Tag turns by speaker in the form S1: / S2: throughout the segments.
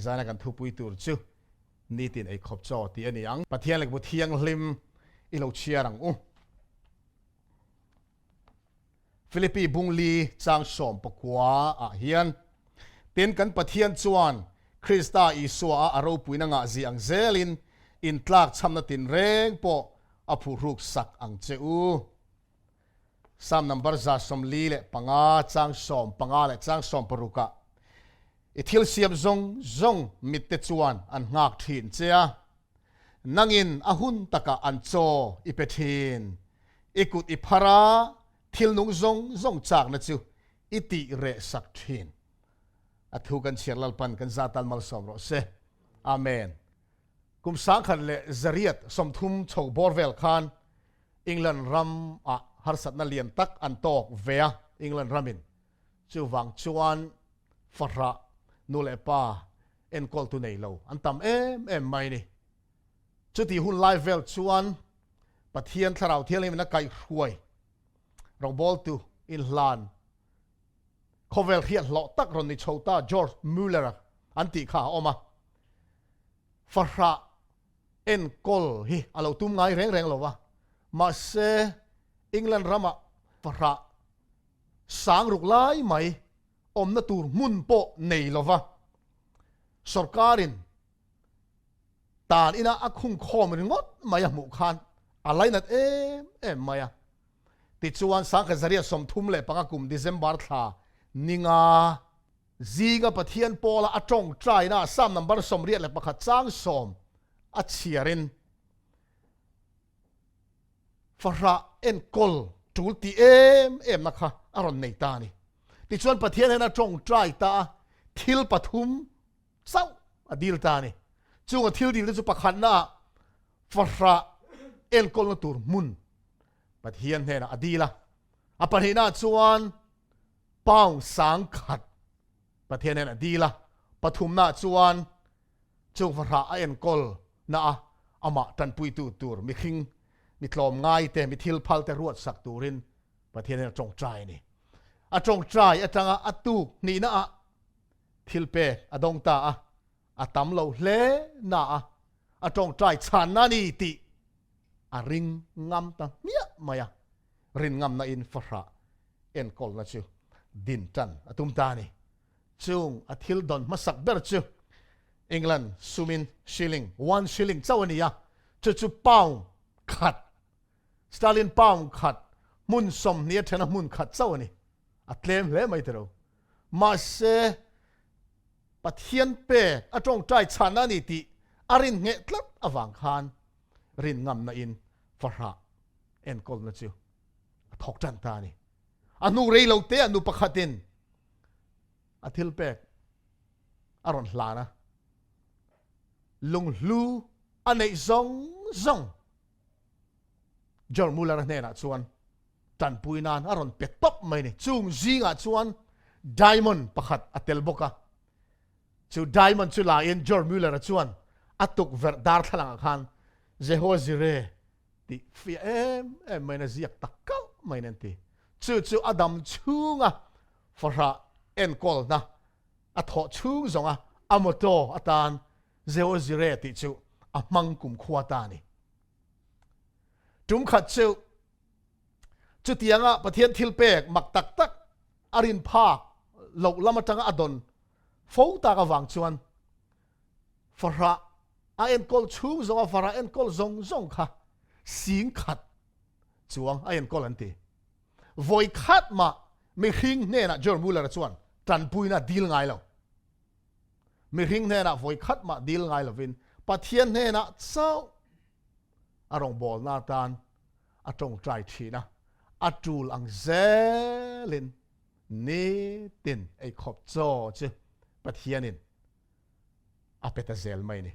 S1: Zaina kan thupui tur chu nitin ei khawp chaw tih a ni ang. Pathian Lehkhabu Thianghlim i lo chhiar ang u. Philippi bungli chang 19 ah hian, Tin, kan Pathian chuan Krista Isua a a ropuina ngah zih ang zelin intlakchhamna tinreng pawh a phuhruk sak ang che u. Psalm number 145 chang 15 leh chang 16 ah, I thil siam zawng zawng mitte chuan an nghak thin che a, nangin a hun takah an chaw i pe thin. I kut i phar a, thil nung zawng zawng chakna chu i tih reh sak thin. A thu kan chhiar Lalpan kan zatan malsawm rawh se. Amen. Kum 1930 chho bawr vel khan England ram ah harsatna lian tak an tawk ve a, England ramin chuvang chuan fahrah nu leh pa enkawltu nei lo an tam em em mai ni. Chuti hun lai vel chuan Pathian Thlarau Thianghlimin a kaihhruai rawngbawltu inhlan khawvel hriat hlawh tak rawn ni chho ta George Muller-a an tih kha a awm a. Fahrah enkawl hi a lo tum ngai reng reng lo va, mahse England ramah fahrah sang ruk lai mai awmna tur hmun pawh nei lo va, sorkarin tan ina a khung khawm ringawt mai a hmuh khan a lainat em em mai a. Tichuan 1935 kum December thla ninga zinga Pathian pawla a tawngtaina Psalm number 81 chang 10 a chhiarin fahrah enkawl tul ti em em na kha a rawn nei ta a ni. Tichuan Pathian hian a tawngtai ta a, thil pathum chauh a dil ta a ni. Chung a thil dil te chu pakhatna ah fahrah enkawlna tur hmun Pathian hnenah a dil a. A pahnihna ah chuan pound 10,000 Pathian hnenah a dil a. Pathumna ah chuan chung fahrah a enkawl na a amah tanpuitu tur mihring mi tlawm ngai te, mi thil phal te ruat sak turin Pathian hnenah a tawngtai a ni. A tawngtai atanga a tuk hnihna ah Thil pek a dawng ta a, a tam lo hle na a, a tawngtai chhanna a ni tih a ring ngam ta hmiah mai a, rin ngamna in fahrah enkawlna chu din tan a tum ta a ni. Chung a thil dawn hmasak ber chu England sumin shilling, one shilling chauh a ni a, chu chu pound khat, sterling pound khat, hmun 20 a then a hmun khat chauh a ni. A tlem hle mai tiro. Mahse, Pathian pek a tawngtai chhanna a ni tih a rin ngheh tlat avang khan rin ngamna in fahrah enkawlna chu a thawk tan ta a ni. A hnu rei lo te ah nu pakhatin a thil pek a rawn hlan a, lunghlu a neih zawng zawng George Muller-a hnenah chuan tanpui nan a rawn pe tawp mai ni. Chung zingah chuan diamond pakhat a tel bawk a. Chu diamond chu la in George Muller-a chuan a tukverh darthlalangah khan Jehovah Jireh tih fiah em em maiin a ziak tak kalh maiin an ti. Chu chu a dam chhunga fahrah enkawlna a thawh chhung zawnga a motto atan Jehovah Jireh tih chu a hmang kumkhua ta a ni. Tum khat chu chutianga Pathian thil pek mak tak tak a rin phak loh lam atanga a dawn fo tak avang chuan fahrah a enkawl chhung zawnga fahrah enkawl zawng zawng kha 10,000 chuang a enkawl an ti. Vawi khat mah mihring hnenah George Muller-a chuan tanpuina dil ngai lo. Mihring hnenah vawi khat mah dil ngai lovin Pathian hnenah chauh a rawngbawlna atan a tawngtai thin a, a tul ang zelin nitin eikhawp chaw chu Pathianin a pe ta zel mai a ni.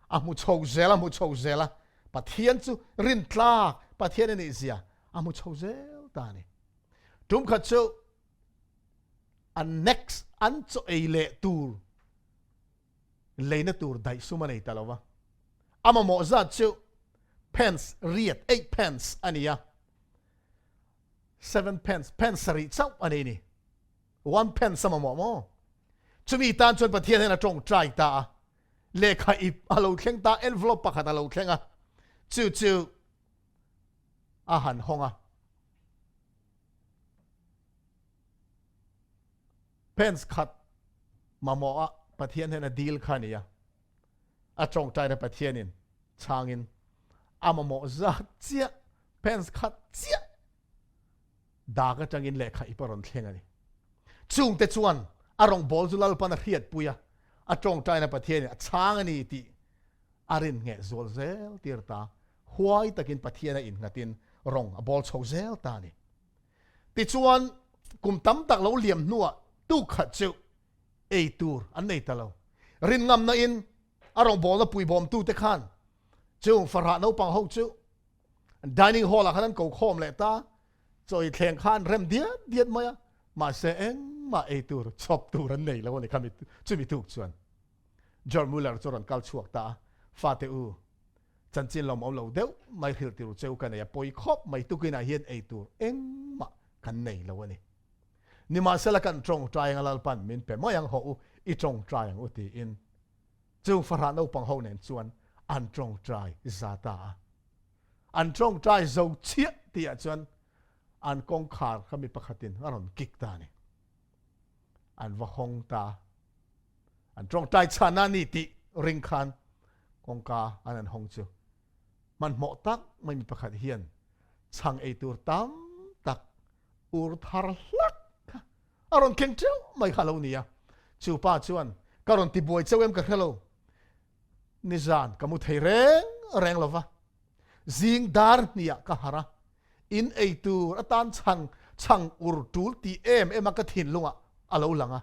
S1: A hmu chho zel, a hmu chho zel a, Pathian chu rintlak Pathian a nih zia a hmu chho zel ta a ni. Tum khat chu an next an chaw ei leh tur leina tur daih sum a nei ta lo va, a mamawh zat chu pence riat, eight pence, a ni a, seven pence, pence sarih chauh a nei ni, one pence a mamawh maw? Chumi tan chuan Pathian hian a tawngtai ta a, lehkha ip a lo thleng ta, envelope pakhat a lo thleng a, chu chu a han hawng a. Pence khat mamawh a Pathian hian a dil kha a ni a, a tawngtaina Pathianin chhangin a mamawh zat chiah, pence khat chiah dak atangin lehkha ip a rawn thleng a ni. Chungte chuan a rawngbâwl chu Lalpan a hriatpui a, a tawngtaina Pathianin a chhang a ni tih a rin ngheh zual zel tir ta. Huai takin Pathian a innghatin rawng a bâwl chho zel ta a ni. Tichuan, kum tam tak lo liam hnuah tuk khat chu ei tur an nei ta lo. Rin ngamna in a rawngbawlna puibawmtute khan chung fahrah naupang ho chu dining hall ah khan an ko khawm leh ta, chawi thleng kha an rem diat diat mai a, mahse engmah ei tur chawp tur an nei lo a ni kha chumi tuk chuan. George Muller chu a rawn kal chhuak ta a, Fate u, Chanchin lawmawm lo deuh mai hrilh tir cheu ka nei a, pawi khawp mai tukinah hian ei tur engmah kan nei lo a ni. Nimahsela kan tawngtai anga Lalpan min pe mai ang haw u, i tawngtai ang u tiin chung fahrah naupang ho nen chuan an tawngtai za ta a. An tawngtai zo chiah tihah chuan an kawngkhar kha mi pakhatin a rawn kik ta a ni. An va hawng ta a. An tawngtai chhana a ni tih ring khan kawngka an an hawng chu hmanhmawh tak mai mi pakhat hian chhang ei tur tam tak ur thar hlak kha a rawn keng teuh mai kha a lo ni a. Chu pa chuan ka rawn tibuai cheu em ka hre lo, nizan ka mu thei reng reng lo va, zing dar hniah ka harh a, in ei tur atan chhang chhang ur tul tih em em a ka thinlungah a lo lang a,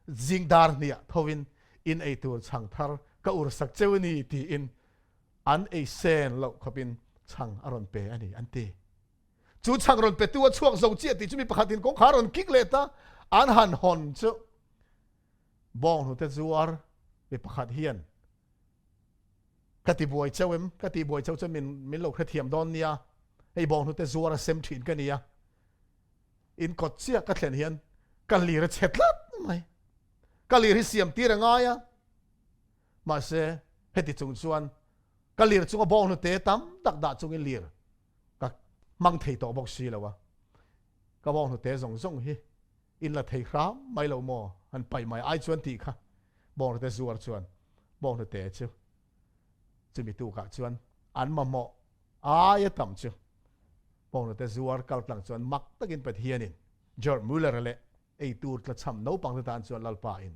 S1: Zing dar hniah thovin in ei tur chhang thar ka ur sak cheu a ni tiin an ei sen loh khawpin chhang a rawn pe a ni an ti. Chu chhang rawn petu a chhuak zo chiah tih chu mi pakhatin kawngkhar a rawn kik leh ta, an han hawn chu bawnghnute zuar mi pakhat hian ka ti buai cheu em, ka tih buai cheu chuan min min lo hrethiam dawn nia, hei bawnghnute zuar a sem thin ka ni a. In kawt chiah ka thlen hian ka lir a chhe tlat mai. Ka lir hi siam tir a ngai a, mahse heti chung chuan ka lir chunga bawng hnute tam tak dah chungin lir ka hmang thei tawh bawk si lo a. Ka bawng hnute zawng zawng hi in la thei hram mai lo maw han paih mai ai chuan tih kha bawng hnute zuar chuan bawng hnute chu chumi tukah chuan an mamawh aia tam chu Pawnate zuar kal tlang chuan mak takin Pathianin George Muller-a leh eitur tlachham naupangte tan chuan Lalpa in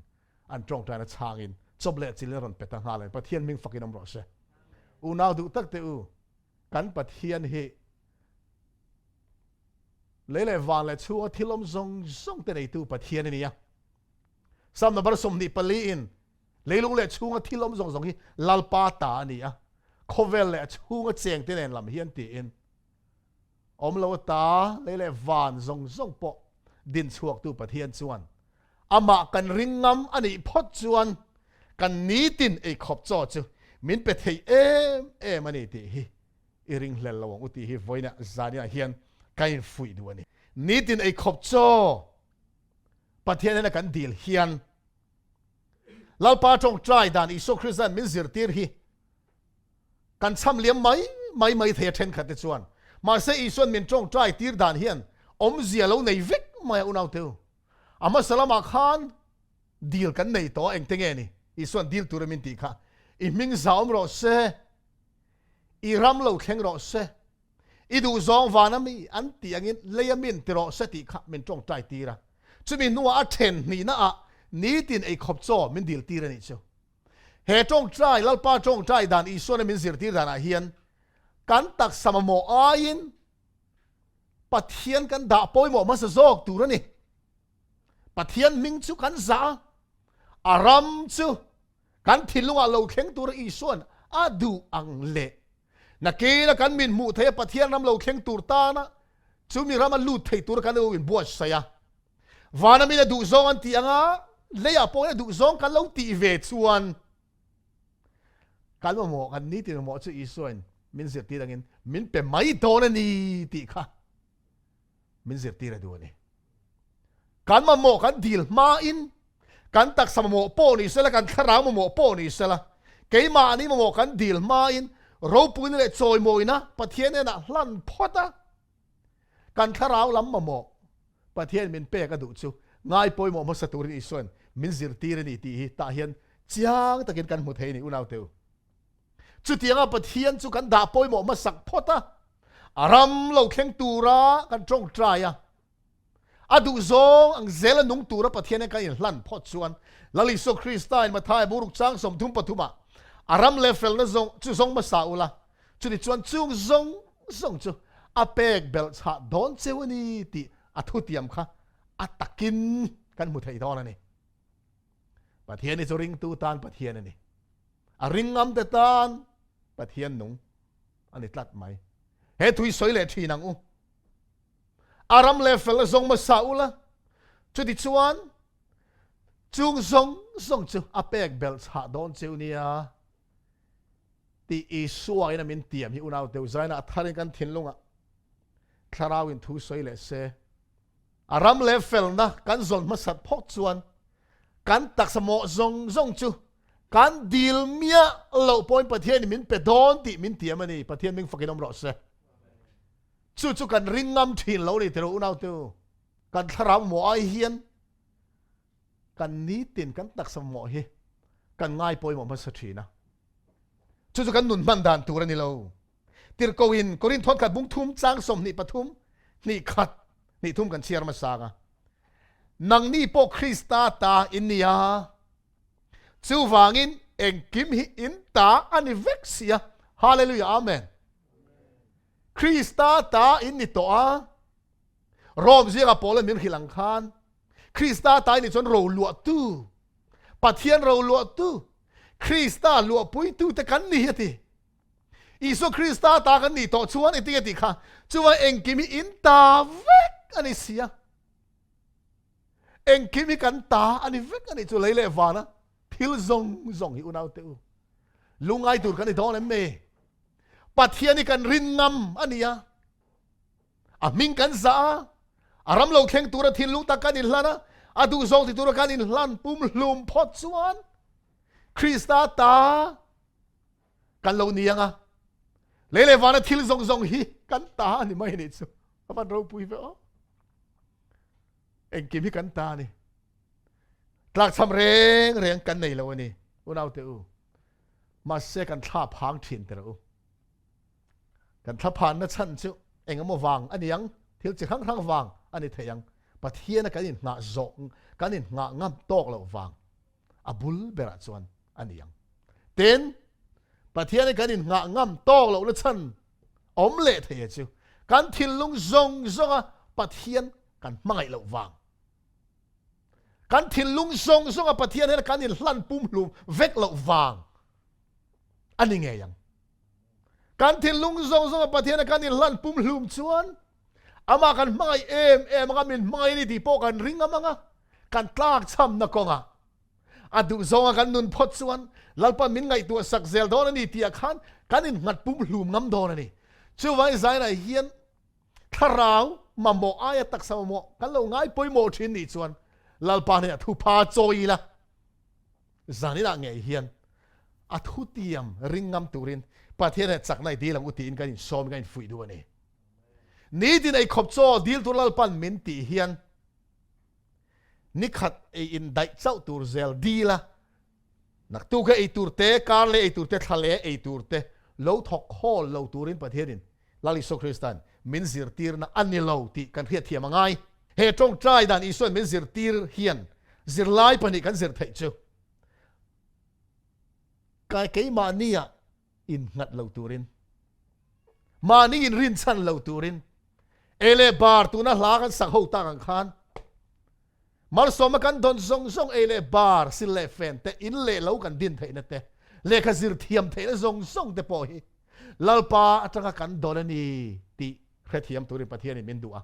S1: an tawngtaina chhangin chawp leh chilin a rawn pe ta nghal a ni. Pathian hming fakin awm rawh se. Unau duh tak teh u, kan Pathian hi lei leh van leh chhunga thil awm zawng zawng te neitu Pathian a ni a. Psalm number 24 in Leilung leh chhunga thil awm zawng zawng hi Lalpa ta a ni a, khawvel leh a chhunga chengte nen lam hian tiin awm lo ata lei leh van zawng zawng pawh din chhuaktu Pathian chuan amah kan ring ngam a nih phawt chuan kan nitin eikhawp chaw chu min pe thei em em a ni tih hi i ringhlel lo ang u tih hi vawiin zaniah hian ka infuih duh a ni. Nitin eikhawp chaw Pathian hnena kan dil hian Lalpa tawngtai dan Isua Krista'n min zirtir hi kan chham liam mai mai mai thei a thenkhat te chuan. Mahse Isua'n min tawngtai tir dan hian awmzia lo nei vek mai a unaute u. A hmasa lamah khan dil kan nei tawh a engte nge ni Isua'n dil tura min tih kha i hming zau awm rawh se, i ram lo thleng rawh se, I duhzawng van a mi an tih angin lei a min ti rawh se tih kha min tawngtai tir a. Chumi hnuah a then hnihna ah nitin eikhawp chaw min dil tir a nih chu. He tawngtai, Lalpa tawngtai dan Isuan a min zirtir danah hian kan taksa mamawh aiin Pathian kan dah pawimawh hmasa zawk tur a ni. Pathian hming chu kan zah a, a ram chu kan thinlungah lo thleng tura Isuan a duh ang leh Nakina kan min hmuh theih a Pathian ram lo thleng tur tana chumi rama lut thei tura kan lo inbuatsaih a. Vana min a duh zawng an tih anga leiah pawhin a duh zawng kan lo tih ve chuan kan mamawh kan nitin mamawh chu Isuain min zirtir angin min pe mai dawn a ni tih kha min zirtir a duh a ni. Kan mamawh kan dil hmain. Kan taksa mamawh pawh ni sela, kan thlarau mamawh pawh ni sela, keimahni mamawh kan dil hmain ropuina leh chawimawina Pathian hnenah hlan phawt a, kan thlarau lam mamawh Pathian min pek a duh chu ngai pawimawh hmasa turin Isua'n min zirtir a ni tih hi tah hian chiang takin kan hmu thei a ni unaute u. Chutianga Pathian chu kan dah pawimawh hmasak phawt a, a ram lo thleng tura kan tawngtai a, a duhzawng ang zela nung tura Pathian hian kan inhlan phawt chuan Lal Isua Krista in Matthai buruk chang 33 ah a ram leh felna zawng chu zawng hmasa ula, chuti chuan chung zawng zawng chu a pek belh chhah dawn cheu a ni tih a thutiam kha a takin kan hmu thei dawn a ni. Pathian hi chu ringtu tan Pathian a ni. A ringngam te tan Pathian nung a ni tlat mai. He thui sawi leh thin ang u. A ram leh fel a zawng hmasa ula, chuti chuan chung zawng zawng chu a pek belh chhah dawn cheu nia tih Isua in a min tiam hi unau deuh zaina a tharin kan thinlungah thlarau in thu sawi leh se. A ram leh felna kan zawn hmasat phawt chuan kan taksa mawh zawng zawng chu kan dil miah loh pawhin Pathianin min pe dawn tih min tiam a ni. Pathian ming fakin awm rawh se. Chu chu kan ring ngam thin lo ni tiro unaute u. Kan thlarau mawh ai hian kan nitin kan taksa mawh hi kan ngai pawimawh hmasa thin a. Chu chu kan nun hman dan tur a ni lo. Tirhkohin Korinth khat bung thum chang 23 hnih khat hnih thum kan chhiar hmasa ang a. Nangni pawh Krista ta in ni a, chuvangin engkim hi in ta a ni vek si a. Hallelujah Amen. Krista ta in ni tawh a, Rome zinga Paula min hrilh ang khan Krista ta in ni chuan ro luahtu, Pathian ro luahtu, Krista luahpuitu te kan ni hi a ti. Isua Krista ta kan nih tawh chuan engtin nge tih kha chuan engkim hi in ta vek a ni si a. Engkim hi kan ta a ni vek a nih chu lei leh vana thil zawng zawng hi unau te u. Lungai tur kan ni dawn em ni? Pathian hi kan rin ngam a ni a. A hming kan zah a, a ram lo thleng tura thinlung tak kan inhlan a, a duh zawng ti tura kan inhlan pumhlum phawt chuan Krista ta kan lo ni anga lei leh vana thil zawng zawng hi kan ta a ni mai ni chu a van ropui ve aw engkim hi kan ta a ni tlakchham reng reng kan nei lo a ni unau te u mahse kan thla phang thin te u kan thla phan na chhan chu engemaw vang a ni ang thil chi hrang hrang vang a ni thei ang pathian a kan in nghah zawh kan in nghah ngam tawk loh vang a bul berah chuan a ni ang. Tin, Pathian hi kan inngah ngam tawk lohna chhan awm leh thei a chu kan thinlung zawng zawnga Pathian kan hmangaih loh vang. Kan thinlung zawng zawnga Pathian hian kan inhlan pumhlum vek loh vang a ni ngei ang. Kan thinlung zawng zawnga Pathian kan inhlan pumhlum chuan amah kan hmangaih em em anga min hmangaih ni tih pawh kan ring ngam anga kan tlak chhamna kawngah a duh zawnga kan nun phawt chuan Lalpa min ngaihtuah sak zel dawn a ni tih ah khan kan innghat pumhlum ngam dawn a ni. Chuvangin Zainah hian thlarau mamawh aia taksa mamawh kan lo ngai pawimawh thin nih chuan Lalpa hnenah thupha chawi ila zaninah ngei hian a thutiam ring ngam turin Pathian hnenah chakna i dil ang u tiin kan insawm kan infuih duh a ni. Nitin eikhawp chaw dil tur Lalpan min tih hian Nikhat ei in daih chauh tur zel dil a, naktuk a ei tur te, kar leh ei tur te, thla leh ei tur te lo thawk khawl lo turin Pathianin Lal Isua Krista'n min zirtirna a ni lo tih kan hriatthiam a ngai. He tawngtai dan Isua'n min zirtir hian zirlai pahnih kan zir theih chu keimahnia innghat lo turin, mahni inrinchhan lo turin, ei leh bar tuna hla kan sak ho tak ang khan malsawma kan dawn zawng zawng ei leh bar sil leh fen te, in leh lo kan din theihna te, lehkha zir thiam theihna zawng zawng te pawh hi Lalpa atanga kan dawn a ni tih hrethiam turin Pathianin min duh a.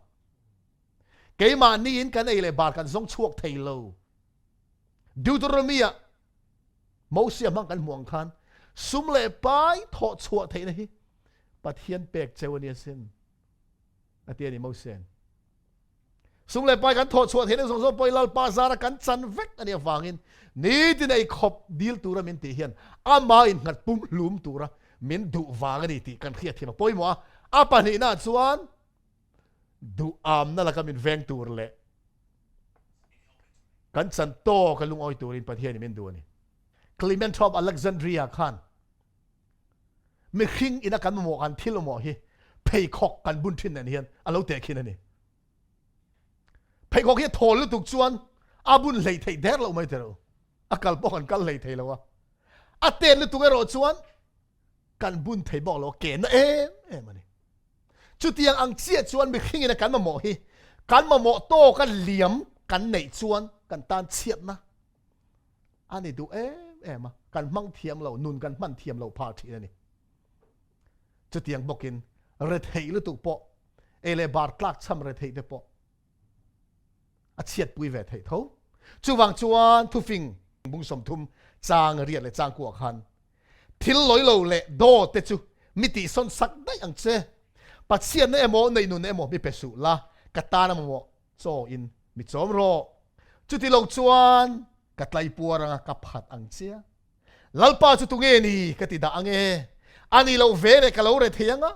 S1: Keimahniin kan ei leh bar kan zawng chhuak thei lo. Deuteronomy-ah Mosia hmang kan hmuh ang khan sum leh pai thawh chhuah theihna hi Pathian pek cheu a ni asin, a ti a ni Mosia'n. Sum leh pai kan thawh chhuah theihna zawng zawng pawhin Lalpa zara kan chan vek a nih avangin nitin ei khawp dil tura min tih hian ama innghat pum hlum tura min duh vang a ni tih kan hriatthiam a pawimawh a. A pahnihnaah chuan duhamna laka min veng tur leh kan chan tawka lungawi turin Pathianin min duh a ni. Clement of Alexandria khan mihring ina kan mamawh kan thil mamawh hi pheikhawk kan bun thin nen hian a lo tehkhin a ni. Pheikhawk hi a thawl lutuk chuan a bun hlei theih der loh mai teh rawh. A kal pawh kan kal hlei thei lo a. A tet lutuk erawh chuan kan bun thei bawk lo a, ke na em em a ni. Chutiang ang chiah chuan mihring ina kan mamawh hi kan mamawh tawka liam kan neih chuan kan tan chhiatna a ni duh em em a, kan hmang thiam lo, nun kan hman thiam lo phah thin a ni. Chutiang bawkin retheih lutuk pawh, ei leh bar tlak chham retheih te pawh a chhiatpui ve theih tho. Chuvang chuan thufing bung 30 chang riat leh chang kuah khan thil lawi lo leh daw te chu mi tihsawn sak daih ang che. Pathianna emaw neihnunna emaw mi pe suh la, ka tan a mamawh chaw in mi chawm rawh. Chuti lo chuan ka tlai puar anga ka phat ang chia. Lalpa chu tunge ni ka ti dah ange? A ni lo ve leh ka lo re thei anga,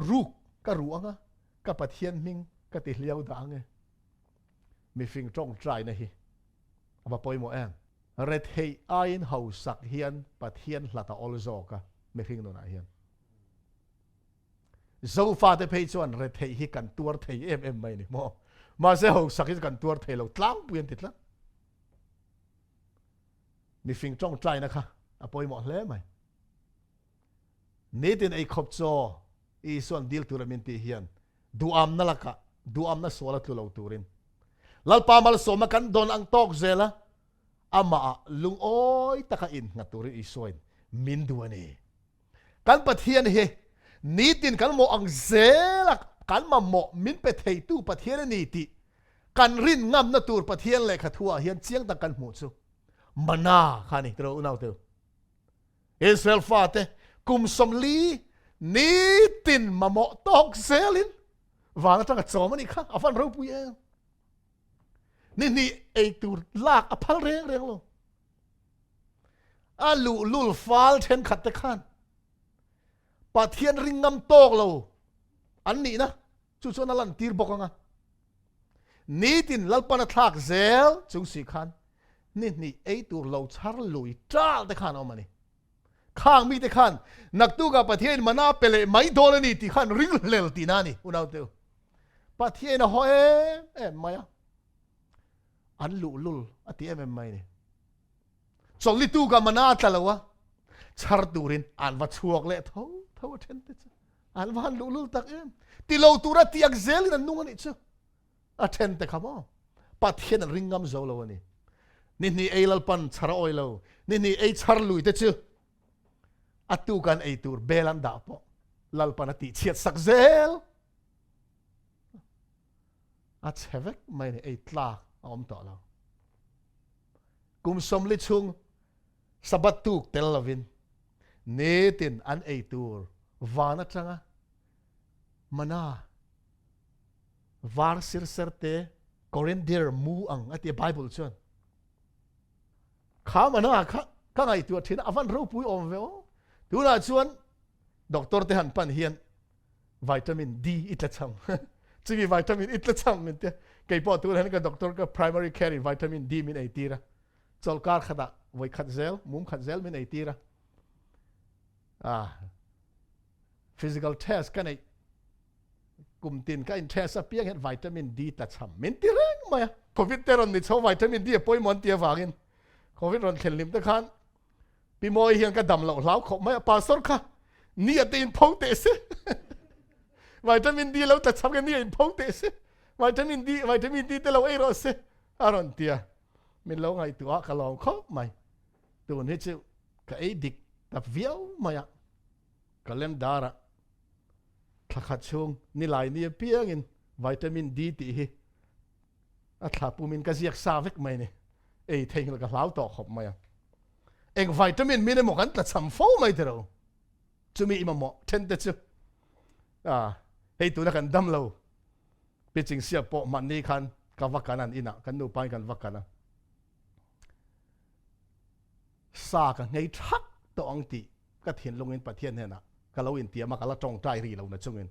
S1: ruk ka ruh anga, ka Pathian hming ka ti hliau dah ange. Mifing tawngtaina hi a va pawimawh em? Retheih aiin hausak hian Pathian hlat a awl zawk a mihring nunah hian. Zofate phei chuan retheih hi kan tuar thei em em mai ni maw? Mahse hausak hi chu kan tuar thei lo tlangpui an ti tlat. Mifing tawngtaina kha a pawimawh hle mai. Nitin ei khawp chaw Isuan dil tura min tih hian duhamna lakah duhamna sual a tlu lo turin Lalpa malsawmna kan dawn ang tawk zel a, amahah lungawi taka innghat turin Isuain min duh a ni. Kan Pathian hi nitin kan mawh ang zel a, kan mamawh min pe theitu Pathian a ni tih kan rin ngamna tur Pathian lehkha thuah hian chiang tak kan hmuh chu mana kha a ni tiraw unau teu. Israel fate kum 40 nitin mamawh tawk zelin van atanga chawm a nih kha a van ropui em. Ni hnih ei tur lak a phal reng reng lo. A luhlul fal thenkhat te khan Pathian ring ngam tawk lo an nihna chu chuan a lantir bawk anga. Nitin Lalpan a thlak zel chung si khan ni hnih ei tur lo chhar lui tal te khan a awm a ni. Khang mite khan naktukah Pathian mana pe leh mai dawn a ni tih khan ringhlel tihna a ni unaute u. Pathian a haw em em mai a, an luhlul a ti em em mai a ni. Chawlhlitu ka mana a tla lo a, chhar turin an va chhuak leh tho tho a then te chu. An va han luhlul tak em. Ti lo tura tiak zelin an nung a nih chu. A then te kha maw. Pathian an ring ngam zo lo a ni. Ni hnih ei Lalpan chhar a awi lo. Ni hnih ei chhar lui te chu a tuk an ei tur bel an dah pawh Lalpan a tihchhiat sak zel. A chhe vek mai a ni, ei tlak a awm tawh lo. Kum 40 chhung Sabbath tuk tel lovin nitin an ei tur van atanga mana var sir ser te coriander mu ang a ti a Bible chuan. Kha mana kha ka ngaihtuah thin a, a van ropui awm ve aw. Tunah chuan doctor te han pan hian vitamin D i tla cham. Chumi vitamin i tla cham min tia. Kei pawh tunah hian ka doctor ka primary care in vitamin D min ei tir a. Chawlhkar khatah vawi khat zel, mum khat zel min ei tir a. Ah, physical test ka neih kum tin ka in test a piang hian vitamin D tla cham min ti reng mai a. Covid te rawn ni chho vitamin D a pawimawh an ti avangin Covid rawn thlen hlim te khan Pi Mawi hian ka dam loh hlau khawp mai a, Pastor kha ni a te in pho teh se. Vitamin D lo tla cham ke ni a in pho teh se. Vitamin D, vitamin D te lo ei rawh se a rawn ti a. Min lo ngaihtuah ka lawm khawp mai. Tun hi chu ka ei dik ta viau mai a. Calendar ah thla khat chhung nilai ni apiangin vitamin D tih hi a thla pumin ka ziak sa vek mai ni. Ei theihnghilh ka hlau tawh khawp mai a. Eng vitamin min emaw kan tlachham fo mai tiro. Chumi i mamawh then te chu a hei tuna kan dam lo. Pi Chingsiak pawh hmanni khan ka va kan an inah kan nupain kan va kan a. Sa ka nghei thak tawh ang tih ka thinlungin Pathian hnenah ka lo intiam a, ka la tawngtai rih lo na chungin.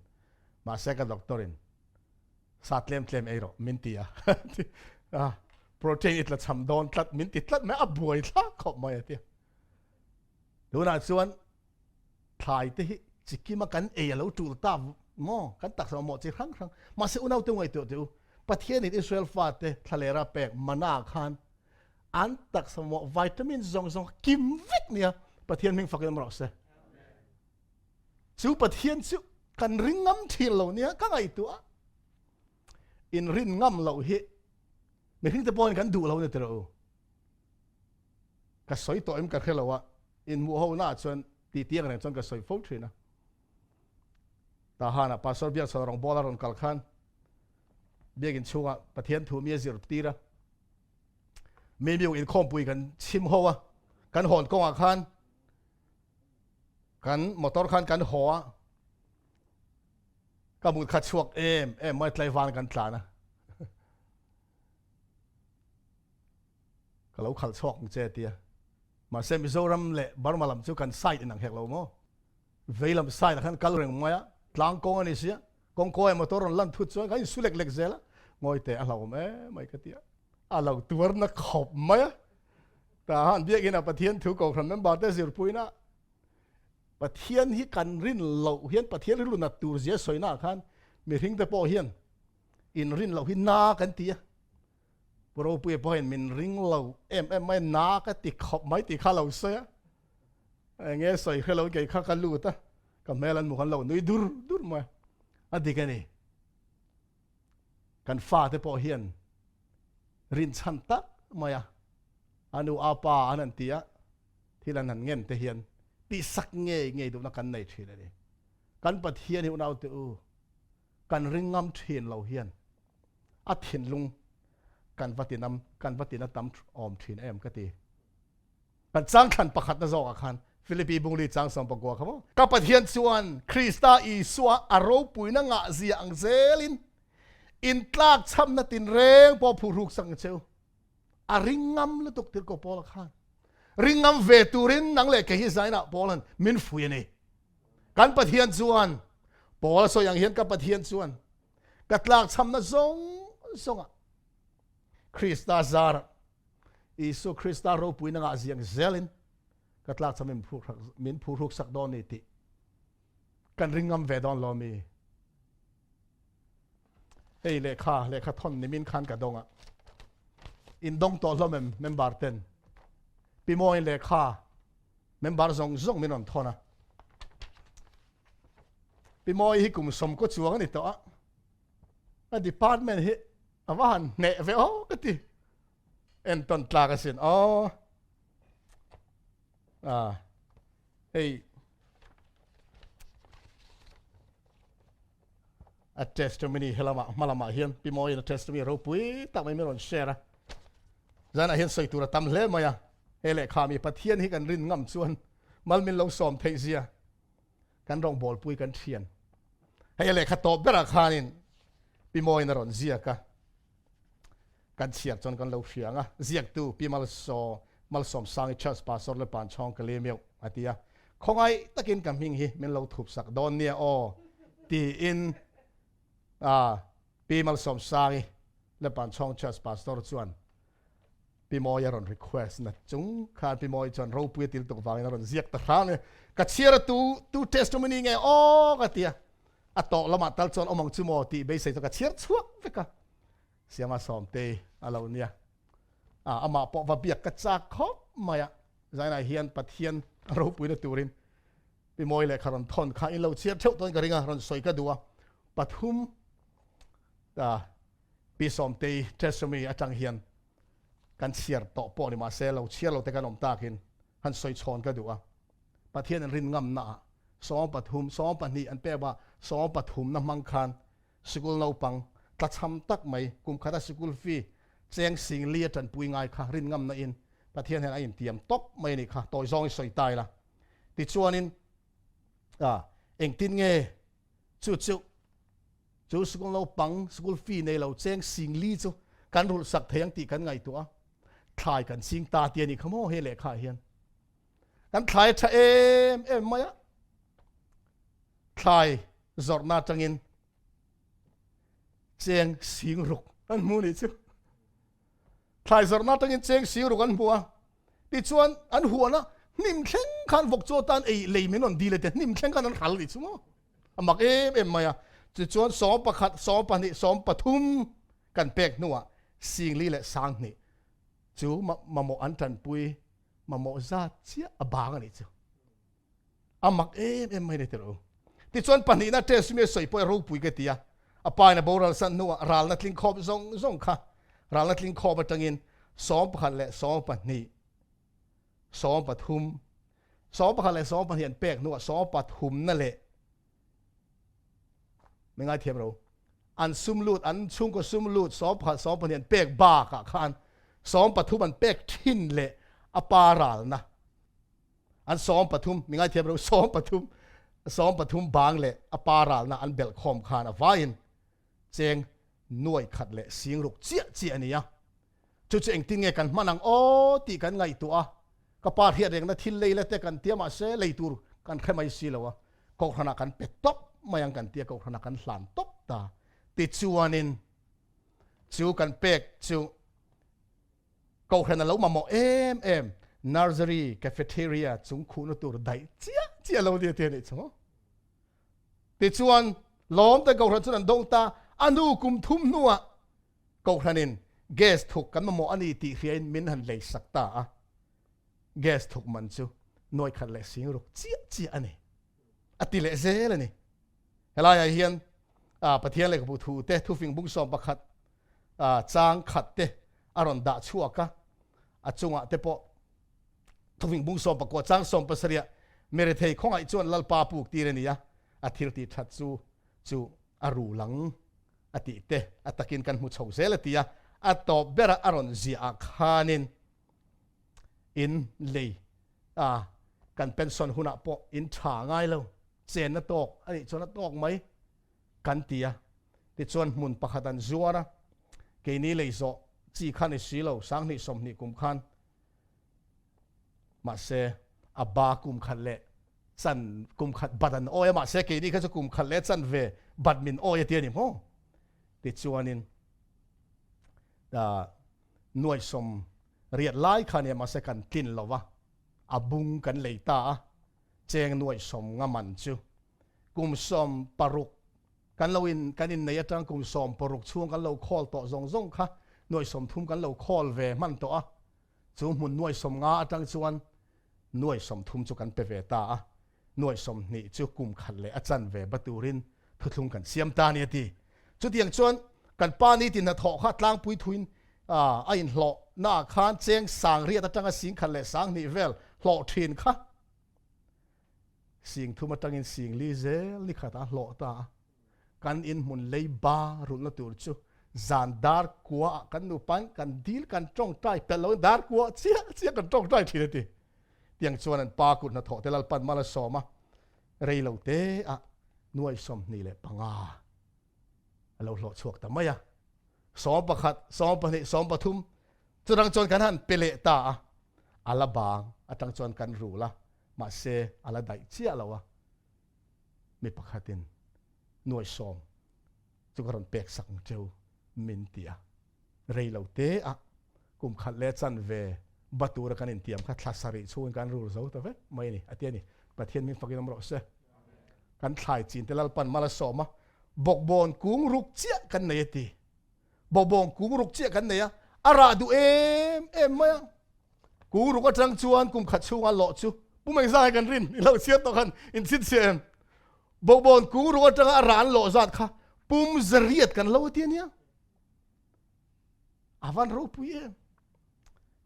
S1: Mahse ka doctor in sa tlem tlem ei rawh min ti a. Protein i tla cham dawn tlat min ti tlat mai a buai thlak khawp mai a tia. Tunah chuan thlai te hi chikima kan ei a lo tul ta maw kan taksa mamawh chi hrang hrang. Mahse unaute ngaihtuah teh u, Pathianin Israel fate thlalera pek mana khan an taksa mamawh vitamin zawng zawng kim vek nia Pathian hming fakin awm rawh se. Chu Pathian chu kan ring ngam thin lo nia ka ngaihtuah. In rin ngam loh hi mihring te pawhin kan duh lo ni tiraw u. Ka sawi tawh em ka hre lo a, inhmuh ho naah chuan titi ang reng chuan ka sawi fo thin a. Tahan ah Pastor Biakchhawn rawngbâwl a rawn kal khan biakin chhungah Pathian thu mi a zir tir a. Mi miuk inkhawmpui kan chhim ho a, kan hawn kawngah khan kan motor khan kan haw a, ka mut kha chhuak em em mai tlaivan kan tlan a. Ka lo khalh chhuak ang che tia. Mahse Mizoram leh Burma lam chu kan side inang hek lo maw? Vei lam side ah khan kal reng mai a, tlang kawng a ni sia, kawng kawi ah motor rawn lan thut chuan kan insu lek lek zel a, ngawi teh a hlauhawm em mai ka ti a. A lo tuar na khawp mai a. Tah han biakin ah Pathian thu kohhran member te zirpuina Pathian hi kan rin loh hian Pathian rilru nat tur zia sawina ah khan mihring te pawh hian inrin loh hi na kan ti a. Pu Ropuia pawhin min ring lo em em mai, na ka ti khawp mai tih kha lo sawi a. Enge sawi hre lo kei kha ka lut a, ka hmel an hmu khan lo nui dur dur mai. A dik a ni. Kan fate pawh hian rinchhan tak mai a, a nu a pa an han ti a, thil an han ngen te hian tihsak ngei ngei duhna kan nei thin a ni. Kan Pathian hi unaute u, kan ring ngam thin lo hian a thinlung kan va tinam kan va tina tam awm thin em ka ti. Kan changthlan pakhatna zawkah khan Philippi Bungli chang 19 kha maw? Ka Pathian chuan Krista Isua a ropuina ngahzia ang zelin intlakchhamna tinreng pawh phuhruk sak ang che u. A ring ngam lutuk tirhkoh Paula khan ring ngam ve turin nang leh kei hi zainah Paula'n min fui a ni. Kan Pathian chuan Paula sawi ang hian ka Pathian chuan ka tlakchhamna zawng zawngah Krista zarah Isua Krista ropuina ngah ziang zelin ka tlakchham min phuhruk sak dawn ni tih kan ring ngam ve dawn lo mi. Hei lehkha, lehkha thawn nimin khan ka dawng a. In dawng tawh hlawm em member ten? Pi Mawiin lehkha member zawng zawng min rawn thawn a. Pi Mawi hi kum sawmkaw chuang a ni tawh a. A department hi a va han hneh ve aw ka ti. Entawn tlak asin aw. Ah, hei a testimony helamah hmalamah hian Pi Mawiin a testimony ropui tak mai min rawn share a. Zanah hian sawi tur a tam hle mai a. He lehkha mi Pathian hi kan rin ngam chuan mal min lo sawm theih zia kan rawngbawlpui kan thian. Hei a lehkha tawp berah khanin Pi Mawiin a rawn ziak a. Kan chhiar chuan kan lo hria ang a, ziaktu Pi Malsaw, Malsawmsangi Church Pastor leh Panchhawng ka lem euh a ti a, khawngaih takin ka hming hi min lo thup sak dawn nia aw tiin Pi Malsawmsangi leh Panchhawng Church Pastor chuan Pi Mawi a rawn request na chung khan Pi Mawi chuan ropui a til tuk vangin a rawn ziak ta hrang e, ka chhiar a tu tu testimony nge aw ka ti a, a tawh lamah tal chuan awm ang chu maw tih beisei chu ka chhiar chhuak vek a. Siama Sawmtei a lo nia. A, amah pawh va biak ka chak khawp mai a. Zainah hian Pathian ropuina turin Pi Mawi lehkha rawn thawn kha in lo chhiar theuh tawn ka ring a, rawn sawi ka duh a. Pathum ta Pi Sawmtei testimony atang hian kan chhiar tawh pawh ni mahse lo chhiar lo te kan awm takin han sawi chhawn ka duh a. Pathian an rin ngamna ah 13, 12 an pek a, 13 na hmang khan Sikul naupang tlachham tak mai kum khata sikul fee cheng sing li a tanpui ngai kha rin ngamna in Pathian hian a intiam tawp mai a nih kha tawi zawng i sawi ta ila. Tichuanin ah engtin nge chu chu. Chu sikul naupang sikul fee nei lo cheng singli chu kan rulh sak thei ang tih kan ngaihtuah a, thlai kan ching ta ti a nih kha maw he lehkha ah hian. Kan thlai a tha em em mai a, thlai zawrhna atangin cheng sing ruk an hmu nih chu. Thlai zawrhna atangin cheng sing ruk an hmu a, tichuan an huan a, hnim thleng khan vawk chaw tan ei lei min rawn dil e te, hnim thleng khan an hral nih chu maw. A mak em em mai a, tichuan 11, 12, 13 kan pek hnuah singli leh sanghnih chu mamawh an tanpui mamawh zat chiah a bang a nih chu. A mak em em mai ni tirh u. Tichuan pahnihna test mi a sawi pawh a ropui ka ti a, a pa in a boral san hnuah ralna tling khawp zawng zawng kha ralna tling khawp atangin 11 leh 12, 13, 11 leh 12 an pek hnuah sawmpathumna leh mi ngaithiam ro an sum lut an chhungkaw sum lut 11 12 an pek bakah khan 13 an pek thin leh a pa ralna an 13 mi ngaithiam ro 13 13 bang leh a pa ralna an belh khawm khan a vaiin cheng nuai khat leh sing ruk chiah chiah a ni a. Chu chu engtin nge kan hman ang aw tih kan ngaihtuah a, ka pa hriat rengna thil lei la te kan tia mahse lei tur kan hre mai si lo a, kohhranah kan pe tawp mai ang kan tia kohhranah kan hlan tawp ta. Tichuanin chu kan pek chu kohhran a lo mamawh em em nursery cafeteria chung khuhna tur daih chiah chiah lo nia ti a nih chu. Tichuan lawmte kohhran chuan an dawng ta, a nu kum thum hnuah Kohhranin gas thuk kan mamawh a ni tih hriain min han lei sak ta a, gas thuk man chu nuai khat leh sing ruk chiah chiah a ni, a ti leh zel a ni. Helaiah hian Pathian lehkhabu thu te, thufing bung 11 chang khat te a rawn dah chhuak a, a chungah te pawh thufing bung 19 chang 17 Merethei khawngaih chuan Lalpa puk tir a ni a, a thil tih that chu chu a ru lang. a tih te a takin kan hmu chho zel a ti a, a tawp bera a rawn ziah ah khanin in lei a kan pension hunah pawh in tha ngai lo, chenna tawk a nih chuan a tawk mai kan ti a, tichuan hmun pakhat an zuar a, keini lei zawh chi kha ni si lo, 20 20 kum khan Mahse, a ba kum khat leh chan kum khat bat an awi a, mahse keini kha chu kum khat leh chan ve bat min awi a ti a ni maw? Tichuanin nuaisawm riat lai kha nia mahse kan tlin lo va, a bung kan lei ta a, cheng nuaisawm nga man chu kum 16 kan lo in kan innei atang kum 16 chhung kan lo khawl tawh zawng zawng kha nuai 30 kan lo khawl ve hman tawh a, Chu hmun nuai 50 atang chuan nuai 30 chu kan pe ve ta a, nuai 20 chu kum khat leh a chan ve ba turin thuthlung kan siam ta a ni a ti. Chutiang chuan kan pa ni tin hnathawh kha tlangpui thuin a inhlawh naah khan cheng 8000 atanga 10,000 leh 2000 vel hlawh thin kha 3000 atangin 4000 zel ni khat a hlawh ta a. Kan inhmun lei ba rulhna tur chu zan dar kua ah kan nupain kan dil kan tawngtai pelh loin dar kua chiah chiah kan tawngtai thin a ti. Tiang chuan an pa kut hnathawh te Lalpan mal a sawm a, rei lo te ah nuai 25 a lo hlawh chhuak ta mai a. 11, 12, 13 chutang chuan kan han pe leh ta a, a la bang atang chuan kan rul a, mahse a la daih chiah lo a. Mi pakhatin nuai sawm chu ka rawn pek sak ang cheu min ti a, rei lo te ah kum khat leh chan ve ba tura kan intiam kha thla sarih chhungin kan rul zo ta vek mai a ni a ti a ni. Pathian min fakin awm rawh se. Kan thlai chin te Lalpan mal a sawm a, bawkbawn kung ruk chiah kan nei a ti. Bawkbawn kung ruk chiah kan nei a, a rah duh em em mai a. Kung ruk atang chuan kum khat chhunga lawh chu pum engzah nge kan rin i lo chhiat tawh khan in chhinchhiah em? Bawkbawn kung ruk atanga a rah an lawh zat kha pum zariat kan lo ti a nia. A van ropui em?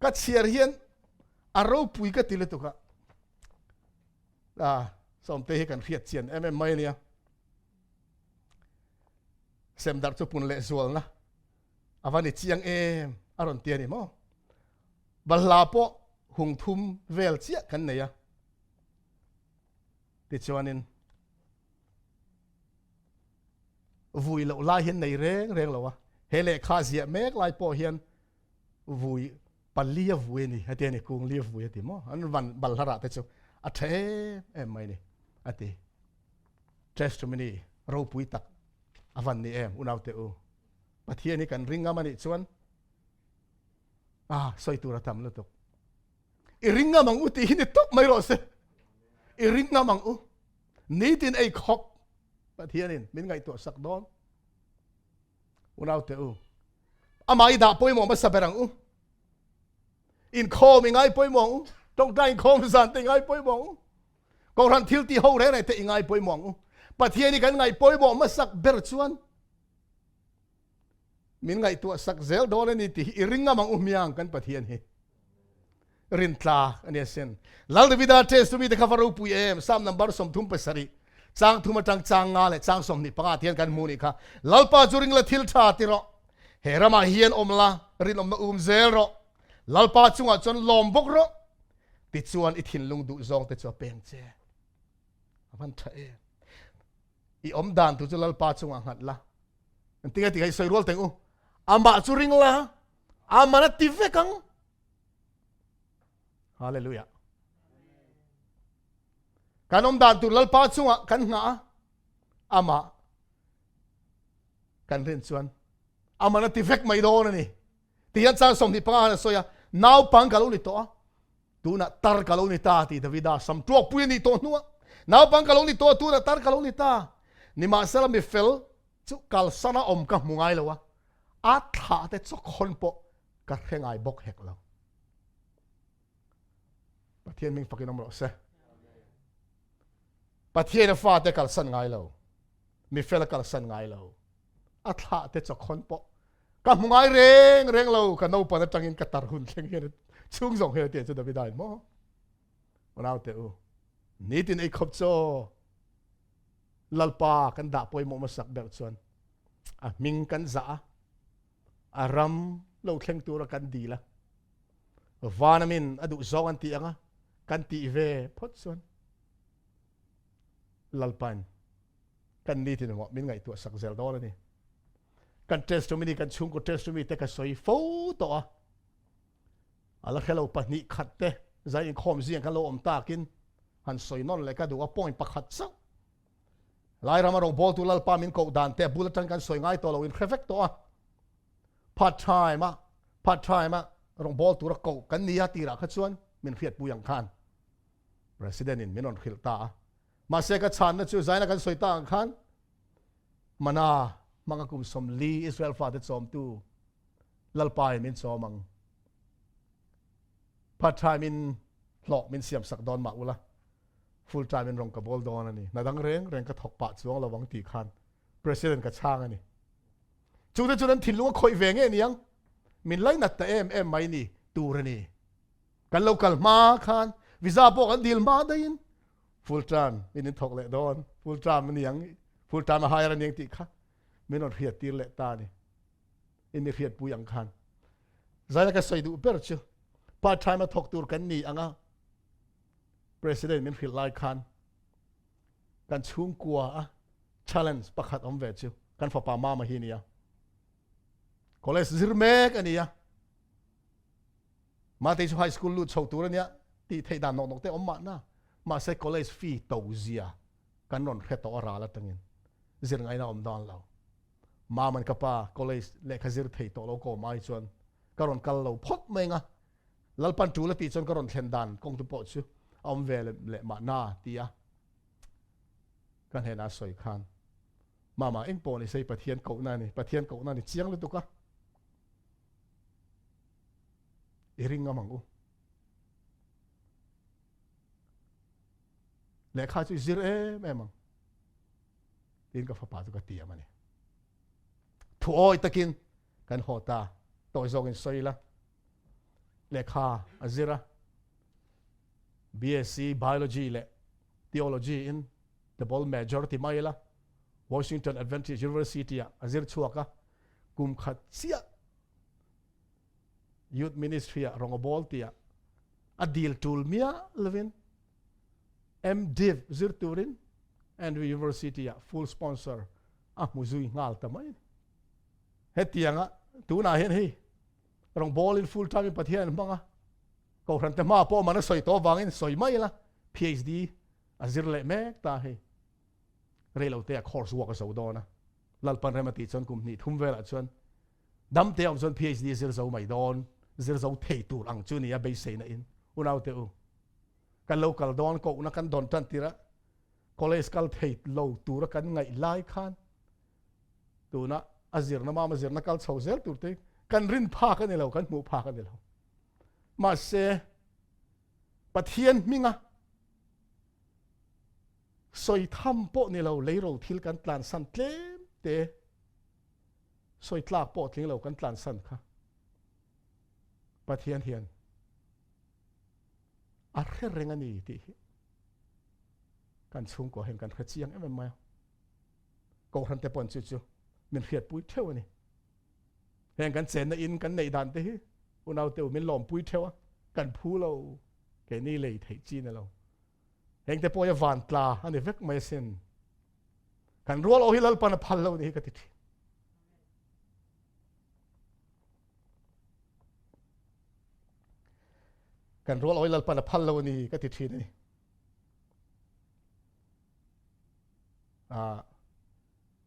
S1: Ka chhiar hian a ropui ka ti lutuk a. Ah, sawmte hi kan hriat chian em em mai a nia. Semdarh chu pun leh zualna a va ni chiang em a rawn ti a ni maw? Balhla pawh hung thum vel chiah kan nei a, tichuanin. Vui loh lai hian nei reng reng lo a, he lehkha ziah mek lai pawh hian vui pali a vui a ni a ti a ni, kung li a vui a ti maw? An van balhla rah te chu a tha em em mai ni a ti. Testimony ropui tak a van ni em unaute u. Pathian hi kan ring ngam a nih chuan a sawi tur a tam lutuk. I ring ngam ang u tih hi ni tawp mai rawh se. I ring ngam ang u. Nitin ei khawp Pathianin min ngaihtuah sak dawn. Unaute u, amah i dah pawimawh hmasa ber ang u. Inkhawm i ngai pawimawh ang u. Tawngtai inkhawm zan te i ngai pawimawh ang u. Kohhran thil ti ho reng reng te i ngai pawimawh ang u. Pathian i kan ngaih pawimawh hmasak ber chuan min ngaihtuah sak zel dawn a ni tih hi i ring ngam ang u hmiang kan Pathian hi. Rin tla a ni asin. Lal Davida test tu mite kha va ropui em Psalm number 37 chang thum atang chang nga leh chang 25 tian kan hmu ni kha Lalpa chu ring la thil tha ti rawh he ramah hian awm la rinawmna um zel rawh Lalpa chungah chuan lawm bawk rawh tichuan i thinlung duh zawng te chu a peng che a van tha em i awm dan tu chu Lalpa chungah nghat la tinge ti sawi rual teng u amah chu ring la aman a ti vek ang Hallelujah. Kan awm dan tur Lalpa chungah kan nghah a, amah kan rin chuan aman a ti vek mai dawn a ni. Ti hian chang 25 han a sawi a, naupang ka lo ni tawh a, tunah tar ka lo ni ta ti Davida sam tuak pui a nih tawh hnuah naupang ka lo ni tawh a, tunah tar ka lo ni ta. Nimahsela mi fel chu kalsana awm ka hmu ngai lo a, a thlah te chawkhawn pawh ka hre ngai bawk hek lo. Pathian ming fakin awm rawh se. Pathian a fate kalsan ngai lo. Mi fel a kalsan ngai lo. A thlah te chawkhawn pawh ka hmu ngai reng reng lo. Ka naupan atangin ka tar hun thleng hian chhung zawng hian tia chu Davida in maw. Unau te u. Nitin ei khawp chaw Lalpa kan dah pawimawh hmasak ber chuan a hming kan zah a a ram lo thleng tura kan dil a vanamin a duh zawng an tih anga kan tih ve phawt chuan Lalpan kan ni tin min ngaihtuah sak zel dawn a ni. Kan testimony kan chhungkaw testimony te ka sawi fo tawh a ala hrelo pahnih khat te zai inkhawm zing kan lo awm takin han sawi nawn leh ka duh a point pakhat chauh Lairam a rawngbawltu Lalpa min koh dan te bul atang kan sawi ngai tawh lo in hre vek tawh a. Part time a part time a rawngbawltu tura koh kan ni a tirah kha chuan min hriatpui ang khan President in min rawn hrilh ta a. Mahse ka chhanna chu zaina kan sawi ta ang khan mana hmanga kum 40 Israel fate chawmtu Lalpa in min chawm ang. Part time in hlawh min siam sak dawn mah ula full time in rawng ka bawl dawn a ni. Hna dang reng reng ka thawk pah chuang lo ang tih khan President ka chhang a ni. Chungte chuan an thinlung a khawih ve nge niang? Min lainat ta em em mai ni tur a ni. Kan lo kal hma khan visa pawh kan dil hma daihin full time in in thawk leh dawn, full time a niang, full time a hire a niang tih kha min rawn hriat tir leh ta a ni. In mi hriatpui ang khan. Zaina ka sawi duh ber chu part time a thawk tur kan ni ang a, President min hrilh lai khan kan chhungkua a challenge pakhat awm ve chu kan fapa mama hi nia. College zir mek a nia. Mate chu high school lut chho tur a nia tih theih dan nawk nawk te awm mahna. Mahse college fee to zia kan rawn hre tawh a ral atangin zir ngaihna awm dawn lo. Maman ka pa college lehkha zir thei tawh lo kawm ai chuan ka rawn kal lo phawt mai anga Lalpan tul a tih chuan ka rawn thlen dan kawng tu pawh chu a awm ve leh mahna tia ka hnenah a sawi khan Mama eng pawh ni sei Pathian kohna a ni, Pathian kohna a ni chiang lutuk a, i ring ngam ang u. Lehkha chu i zir em em ang tiin ka fapa chu ka tiam a ni. Thu awi takin kan haw ta tawi zawkin sawi la. Lehkha a zir a, BSc Biology leh Theology in double major ti mai ila Washington Adventist University ah a zir chhuak a, kum khat chiah Youth Ministry ah rawng a bawl tih ah a dil tul miah lovin MDiv zir turin Andrew University ah full sponsor. a hmu zui nghal ta mai a ni. Hetianga tunah hian hei rawngbawlin full time in Pathian an hmang a, Kohhran te hma pawh man a sawi tawh avangin sawi mai ila PhD a zir leh mek ta hei. Reilo te a course work a zo dawn a, Lalpan rem a tih chuan kum hnih thum velah chuan dam te a awm chuan PhD a zir zo mai dawn, zir zo thei tur ang chu nia beiseina in unaute u kan lo kal dawn kohna kan dawn tan tirh a college kal thei lo tura kan ngaih lai khan tuna a zirna mama zirna kal chho zel tur te kan rin phak a ni lo, kan hmuh phak a ni lo. Mahse Pathian hminga sawi tham pawh ni lo leiro thil kan tlansan tlem te sawi tlak pawh tling lo kan tlansan kha Pathian hian a hre reng a ni tih hi kan chhungkua hian kan hre chiang em em mai a. Kohhran te pawn chu chu min hriatpui theuh a ni. Heng kan chenna in kan neih dan te hi unau te u min lawmpui theuh a, kan phu lo, keini lei theih chi ni lo. Heng te pawh hi a van tla a ni vek mai asin. Kan rual aw hi Lalpan a phal lo ni hi ka ti thin. Kan rual aw hi Lalpan a phal lo a ni ka ti thin a ni.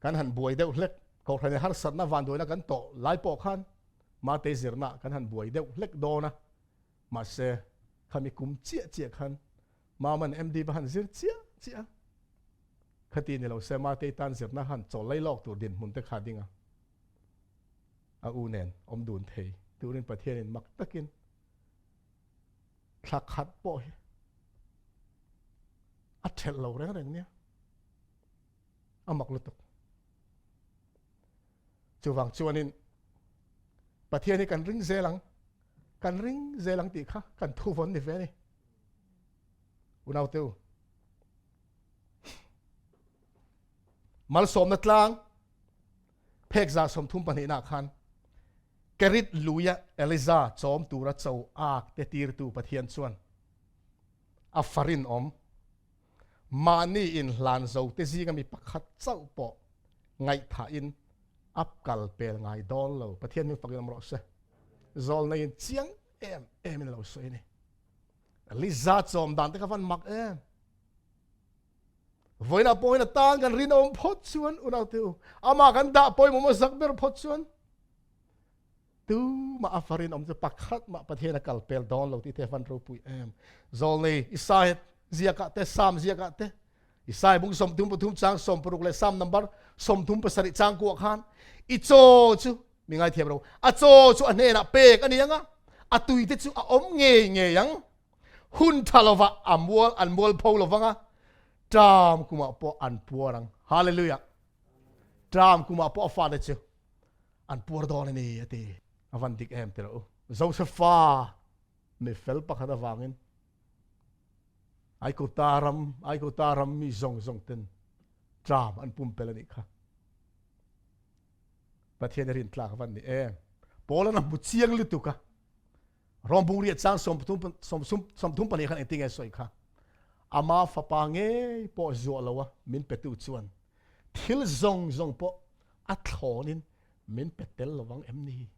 S1: Kan han buai deuh hlek, Kohhran in harsatna vanduaina kan tawh lai pawh khan Matei zirna kan han buai deuh hlek dawn a, mahse khami kum chiah chiah khan Maman MD va han zir chiah chiah a, khati ni lo se Matei tan zirna han chawl lai lawk tur dinhmun te kha ding a, a u nen awm dun thei turin Pathianin mak takin thla khat pawh hi a thelh lo reng reng nia a mak lutuk chuvang chuanin Pathian hi kan ring zel ang kan ring zel ang tih kha kan thu vawn ni ve ni unau teu malsawmna tlang Phek 32 nah khan Kerit luia Eliza chawm tura cho ak te tirtu Pathian chuan a farin awm mahni in hlan zo te zinga mi pakhat chauh pawh ngaihtha in ap kal pel ngai dawn lo. Pathian hming fakin awm rawh se. Zawlnei in chiang em em in lo sawi a ni. Eliza chawm dan te kha van mak em. Vawiinah pawhin a tan kan rinawm phawt chuan unaute u, amah kan dah pawimawm a zak ber phawt chuan tumah a fa rinawm chu pakhat mah Pathian a kal pel dawn lo tih te van ropui em. Zawlnei Isaiah ziakah te, Sam ziakah te, Isaiah bung 33 chang 60 leh Sam number 37 chang kuah khan i chaw chu mi ngaithiam ro, a chaw chu a hnenah pek a ni ang a, a tuite chu a awm ngei ngei ang. Hun tha lovah a mual an mual pho lovang a, ṭam kumah pawh an puar ang. Hallelujah! Ṭam kumah pawh a fate chu an puar dawn a ni a ti. A van dik em tilo u. Josefa mi fel pakhat avangin Aikuta ram, Aikuta ram mi zawng zawng ten ṭam an pumpel a nih kha. Pathian i rintlak a van ni em. Paul-an a hmu chiang lutuk a. Rawmbung riat chang 34 khan engtin nge sawi kha? Ama fapa ngei pawh zuah lo a min petu chuan thil zawng zawng pawh a thlawnin min pe tel lovang em ni?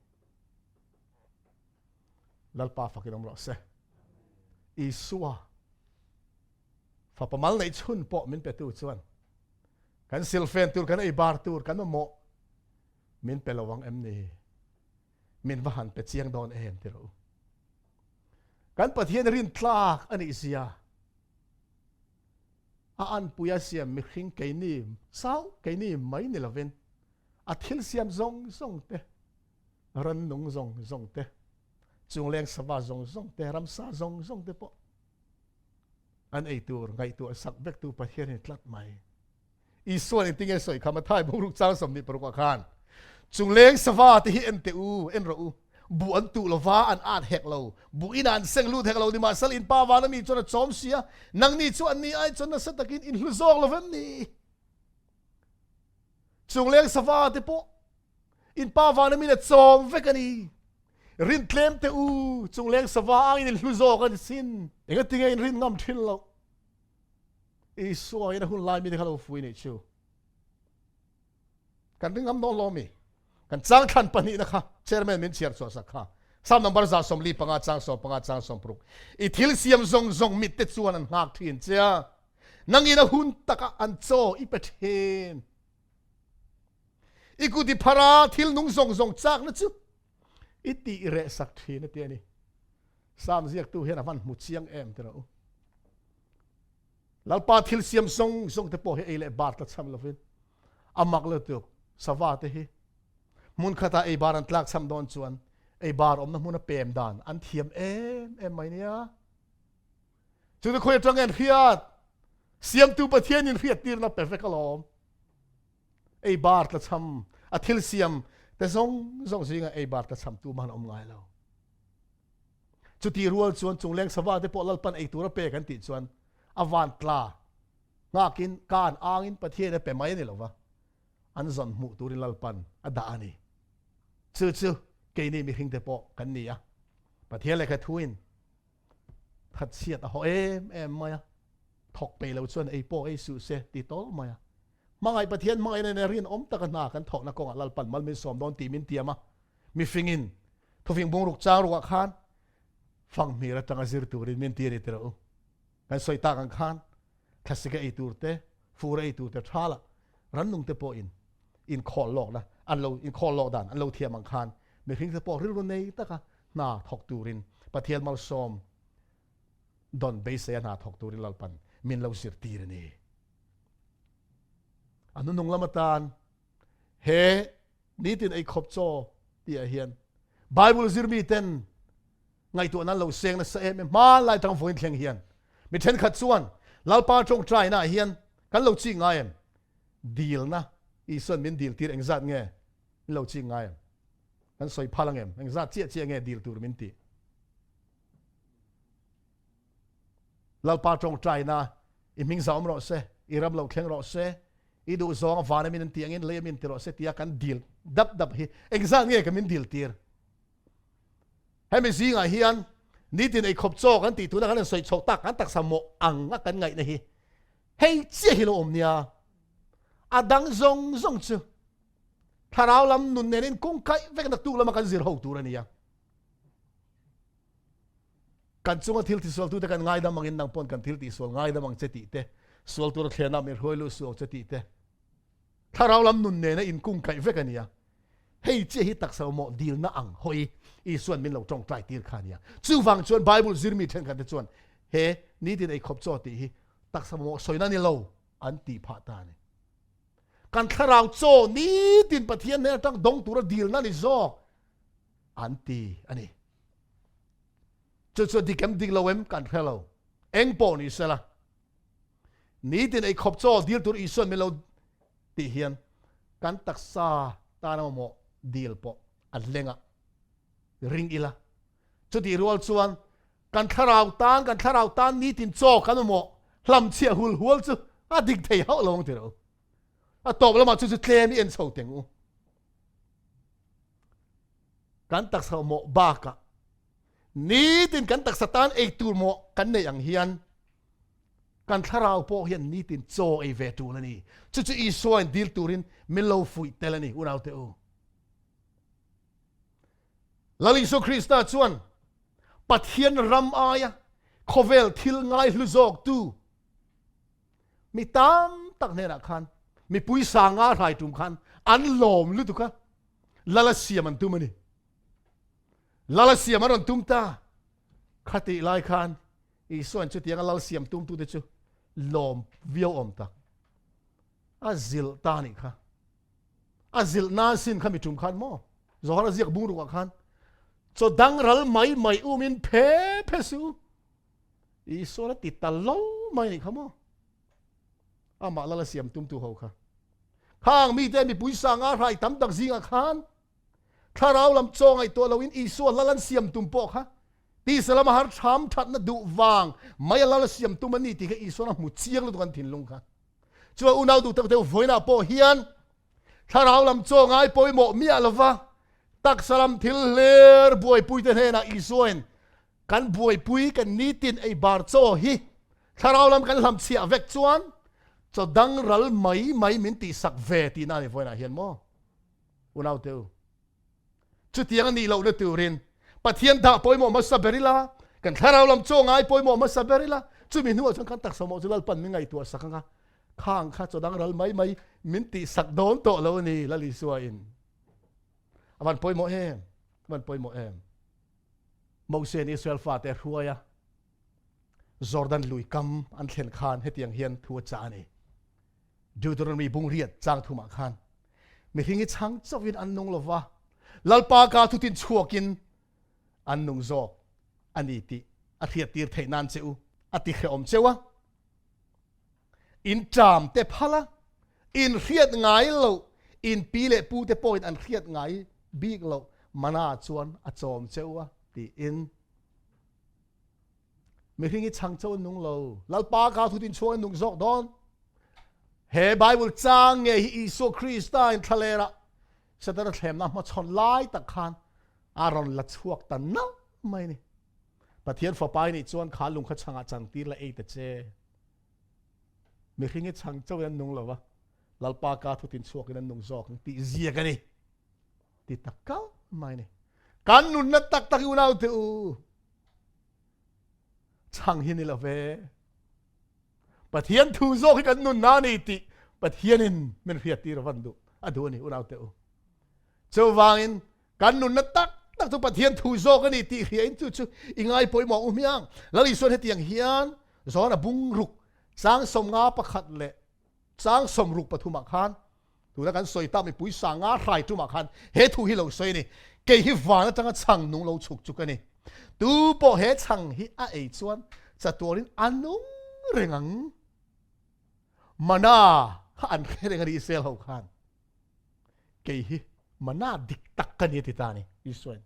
S1: Lalpa fakin awm rawh se. Isua fapa mal neih chhun pawh min petu chuan kan silfen tur kan ei bar tur kan mamawh min pe lovang em ni? Min va han pe chiang dawn em ti rawh u. Kan Pathian rin tlak a nih zia a anpui a siam mihring keini chauh keini mai ni lovin a thil siam zawng zawng te, rannung zawng zawng te, chungleng sava zawng zawng te, ramsa zawng zawng te pawh an ei tur ngaihtuah sak vektu Pathian in tlat mai. Isuan engtin nge sawi kha Mathai bungruk chang 26 ah khan chungleng sava te hi en teh u, en rawh u, buh an tuh lova an at hek lo, buh inah an seng lut hek lo ni mahsel in pa vana mi chuan a chawm si a, nangni chu anni ai chuan nasa takin in hlu zawk lo vem ni? Chungleng sava te pawh in pa vana min a chawm vek a ni. Rin tlem teh u, chungleng sava angin in hlu zawk a ni sin. Engatinge in rin ngam thin loh? Isua in a hun lai mite kha lo fui nih chu. Kan ring ngam dawn lo mi? Kan chang thlan pahnihna kha chairman min chhiar chhuah sak kha. Psalm number 145 chang 15 chang 60. I thil siam zawng zawng mit te chuan an nghak thin che a. Nangin a hun takah an chaw i pe thin. I kut i phar a, thil nung zawng zawng chakna chu i tih reh sak thin a ti a ni. Psalm ziaktu hian a van hmu chiang em ti rawh u. Lalpa thil siam zawng zawng te pawh hi ei leh bar tla cham lovin a mak lutuk sava te hi hmun khatah ei bar an tlak cham dawn chuan ei bar awmna hmuna pem dan an thiam em em mai nia. Chu te khawi atang en hriat siamtu Pathian in hriat tirna pe vek alawm. Ei bar tla cham a thil siam te zawng zawng zinga ei bar tla cham tu man awm ngai lo. Chutih rual chuan chungleng sava te pawh Lalpan ei tur a pek an tih chuan a van tla nghakin kan angin Pathian a pe mai a ni lova, an zawn hmuh turin Lalpan a dah a ni. Chu chu keini mihring te pawh kan ni a, Pathian lehkha thuin thatchhiat a haw em em mai a, thawk peih lo chuan ei pawh ei suh se ti tawl mai a. Hmangaih Pathian hmangaihna nen rinawm taka hna kan thawkna kawngah Lalpan mal min sawm dawn tih min tiam a, mifingin thufing bungruk chang rukah khan fanghmir atanga zir turin min ti a ni tira u. Kan sawi tak ang khan thlasika ei tur te, fur ei tur te thala rannung te pawhin inkhawl lawkna an lo inkhawl lawk dan an lo thiam ang khan mihring te pawh rilru nei taka hna thawk turin Pathian malsawm dawn beisei a hna thawk turin Lalpan min lo zirtir a ni. A hnunung lam atan he nitin ei khawp chaw tih ah hian Bible zirmi ten ngaihtuah nan lo seng nasa em em hmanlai tang vawiin thleng hian mi thenkhat chuan Lalpa tawngtai na ah hian kan lo chik ngai em dilna Isuan min dil tir engzat nge min lo chik ngai em kan sawi phal ang em engzat chiah chiah nge dil tur min tih Lalpa tawngtai na i hming za awm rawh se i ram lo thleng rawh se I duh zawng a van a min an tih angin lei a min ti rawh se tia kan dil dap dap hi engzat nge ka min dil tir? Hemi zingah hian nitin ei khawp chaw kan tih tuna kan han sawi chhoh tak kan taksa mawh ang a kan ngaihna hi hei chiah hi lo awm nia. A dang zawng zawng chu thlarau lam nun nen in kung kaih vek naktuk lama kan zir ho tur a nia. Kan chunga thil tisualtute kan ngaidam angin nang pawn kan thil tihsual ngaidam ang che tih te, sual tura thlenah min hruai luh suh ang che tih te, thlarau lam nun nena inkungkaih vek a nia. Hei chiah hi taksa mawh dilna ang hawi Isuan min lo tawngtai tir kha a nia. Chuvang chuan Bible zirmi thenkhat te chuan he nitin ei khawp chaw tih hi taksa mawh sawina ni lo an tih phah ta a ni. Kan thlarau chaw nitin Pathian hnen atang dawng tura dilna ni zawk an ti a ni. Chu chu dik em dik lo em kan hre lo. Eng pawh ni sela. Nitin ei khawp chaw dil tur Isuan min lo tih hian kan taksa tana mamawh dil pawh a leng a ring ila. Chutih rual chuan kan thlarau tan kan thlarau tan nitin chaw kan mamawh hlamchhiah hul hual chu a dik thei hauh lo ang ti rawh u. A tawp lamah chu chu tlem i en chho teng u. Kan taksa mawh bakah nitin kan taksa tan ei tur mawh kan neih ang hian kan thlarau pawh hian nitin chaw ei ve tul a ni. Chu chu Isua in dil turin min lo fuih tel a ni unaute u. Lal Isua Krista chuan Pathian ram aia khawvel thil ngai hlu zawk tu Mi tam tak hnenah khan mipui sanga hrai tum khan an lawm lutuk a, Lala siam an tum a ni. Lala siam an rawn tum ta. Khatih lai khan Isua'n chutianga lal siam tumtute chu lawm viau awm tak. A zilh ta nih kha. A zilh nan sin kha mi tum khan maw? Zohar a ziak bung rukah khan chaw dang ral mai mai umin phe phe su. Isuan a ti ta lo mai nih kha maw? Amah lal a siam tumtu ho kha. Khang mite mipui sanga hrai tam tak zingah khan thlarau lam chaw ngaihtuah loin Isua lal an siam tum pawh kha tisa lama har tham thatna duh vang mai a lal a siam tum a ni tih kha Isuan a hmu chiang lutuk an thinlung kha. Chuan unau duh tak deuh vawiinah pawh hian thlarau lam chaw ngai pawimawh miah lova taksa lam thil hlir buaipuite hnenah Isuain Kan buaipui kan nitin ei bar chaw hi thlarau lam kan hlamchhiah vek chuan chaw dang ral mai mai min tihsak ve tihna a ni vawiinah hian maw? Unaute u, chutiang a nih lohna turin Pathian dah pawimawh hmasa ber ila, kan thlarau lam chaw ngai pawimawh hmasa ber ila, chumi hnuah chuan kan taksa mawh chu Lalpan min ngaihtuah sak anga, khang kha chaw dang ral mai mai min tihsak dawn tawh lo a ni, Lal Isua in. A van pawimawh em, a van pawimawh em. Moses Israel fate a hruai a, Jordan lui kam an thlen khan hetiang hian thu a chah a ni. Deuteronomy bung riat chang thumah khan mihring hi chhang chauhin an nung lova, Lalpa ka thutin chhuakin an nung zawk a ni tih a hriattir theih nan che u a ti hrehawm cheu a. In ṭam te phal a, in hriat ngai loh, in pi leh pu te pawhin an hriat ngai bik loh mana chuan a chawm cheu a tiin Mihring hi chhang cho an nung lo. Lalpa ka thutin chhuak an nung zawk dawn. He Bible chang nge hi Isua Krista in thlalera Satana thlemna hmachhawn lai tak khan a rawn la chhuak ta nalh mai ni. Pathian fapa i nih chuan kha lung kha chhangah chantir la ei ta che. Mihring hi chhang cho in an nung lo va, Lalpa ka thutin chhuak in an nung zawk ang tih ziak a ni. Ti tak kal mai ni. Kan nunna tak tak i unau te u. Chhang hi ni lo ve. Pathian thu zawk hi kan nunna a ni tih Pathianin min hriattir a van duh a duh a ni unaute u. Chuvangin kan nunna tak tak chu Pathian thu zawk a ni tih hriain chu chu i ngai pawimawh u hmiang. Lal Isuan hetiang hian Johana bungruk chang 51 leh Chang 63 ah khan tuna kan sawi tak mipui sanga hrai tumah khan he thu hi lo sawi a ni, Kei hi van atanga chhang nung lo chhuk chu ka ni. Tu pawh he chhang hi a ei chuan chatuarin a nung reng ang. Mana kha an hre reng a ni Israel ho khan. Kei hi mana dik tak ka ni a ti ta a ni Isuain.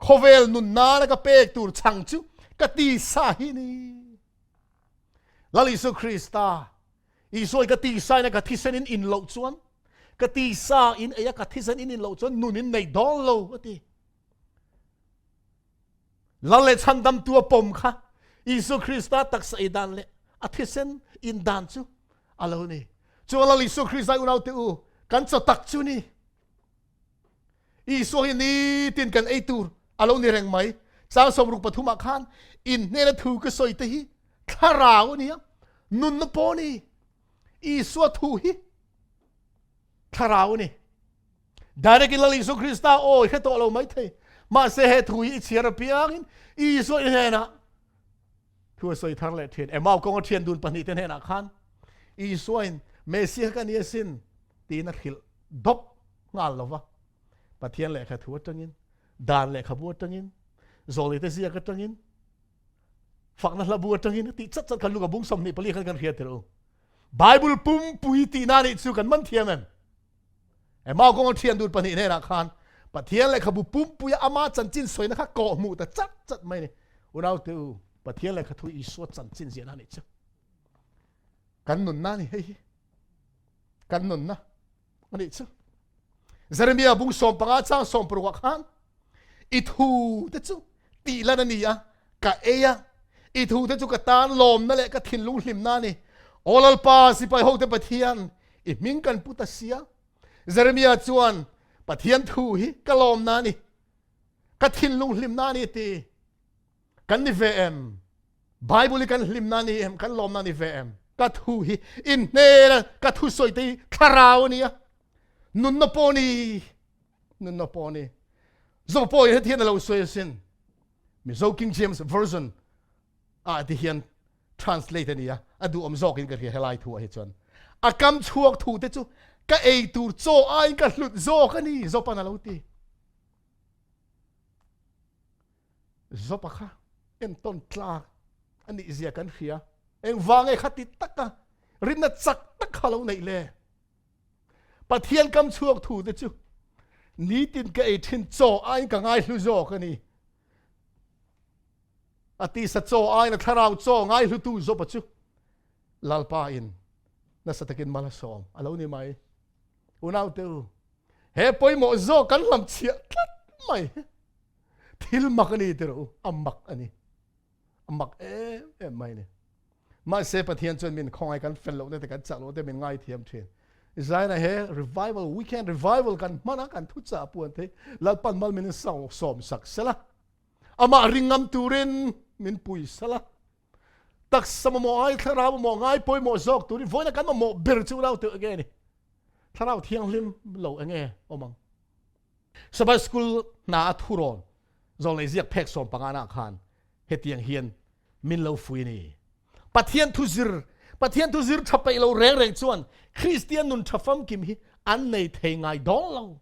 S1: Khawvel nun nana ka pek tur chhang chu ka tisa hi ni. Lal Isu Krista, Isua ka tisa in a ka thisen in in loh chuan, ka tisa in ei a ka thisen in in loh chuan nun in nei dawn lo a ti. Lal leh chhandamtu a pawm kha Isu Krista taksa ei dan leh a thisen in dan chu a lo ni. Chuan Lal Isu Krista unaute u, kan chaw tak chu ni. Isua hi nitin kan ei tur a lo ni reng mai. Chang 63 ah khan in hnena thu ka sawi te hi thlarau a nia, nunna pawh a ni. Isua thu hi thlarau a ni. Direct in Lal Isua Krista aw i hre tawh lo mai thei. Mahse he thu hi i chhiar apiangin Isua i hnenah thu a sawi thar leh thin. Emau kawnga thian dun pahnih te hnenah khan Isua in Messiah ka ni asin tiin a hrilh dawp nghal lo va. Pathian lehkha thu atangin, dan lehkhabu atangin, zawlite ziak atangin, fakna hlabu atangin a tih chat chat khan Luka bung 24 khan kan hria tir u. Bible pumpui tihna nih chu kan man thiam em? Emau kawnga thian dun pahnih hnenah khan Pathian lehkhabu pumpuia ama chanchin sawina kha kawh hmuh ta chat chat mai ni. Unau te u, Pathian lehkha thu Isua chanchin ziahna nih chu. Kan nunna ni hei hi. Kan nunna a nih chu. Jeremia bung 15 chang 60 ah khan i thu te chu tih lan a ni a, ka ei a, i thu te chu ka tan lawmna leh ka thinlung hlimna a ni. Aw Lalpa, sipai hote Pathian, i hming kan pu ta sia. Jeremia chuan Pathian thu hi ka lawmna a ni, ka thinlung hlimna a ni ti. Kan ni ve em? Bible hi kan hlimna ni em? Kan lawmna ni ve em? Ka thu hi in hnena ka thu sawi te hi thlarau a ni a, nunna pawh ni, nunna pawh ni. Zo pawh hi hetihian a lo sawi asin. Mizo King James Version ah ti hian translate a ni a, a duhawm zawkin ka hria helai thu ah hi chuan. A kam chhuak thu te chu ka ei tur chaw aiin ka hlut zawk a ni, Zopan a lo ti. Zopa kha entawn tlak a nih zia kan hria. Engvang nge kha ti taka rinna chak tak kha lo neih le? Pathian kam chhuak thu te chu nitin ka ei thin chaw aiin ka ngaihlu zawk a ni. A tisa chaw aiin a thlarau chaw ngaihlutu Zopa chu Lalpa in nasa takin mal a sawm a lo ni mai. Unaute u, he pawimawh zawk kan hlam chhiah tlat mai. Thil mak a ni tirh u, a mak a ni. A mak em em mai ni. Mahse Pathian chuan min khawngai kan fel lohna te kan chak lohna te min ngaithiam thin. Zaina he revival weekend revival kan hman a kan thuchah puan thei Lalpan mal min sawm sak sela amah ringam turin min pui sela taksa mamawh ai thlarau mamawh ngai pawimawh zawk turin vawiina kan mamawh ber chu rau teh enge ni thlarau thianghlim lo enge awm ang Sabbath school hna a thurawn zawlnei ziak phek 15 na khan hetiang hian min lo fui ni. Pathian thu zir Pathian thu zir tha peih lo reng reng chuan Kristian nun tha famkim hi an nei thei ngai dawn lo.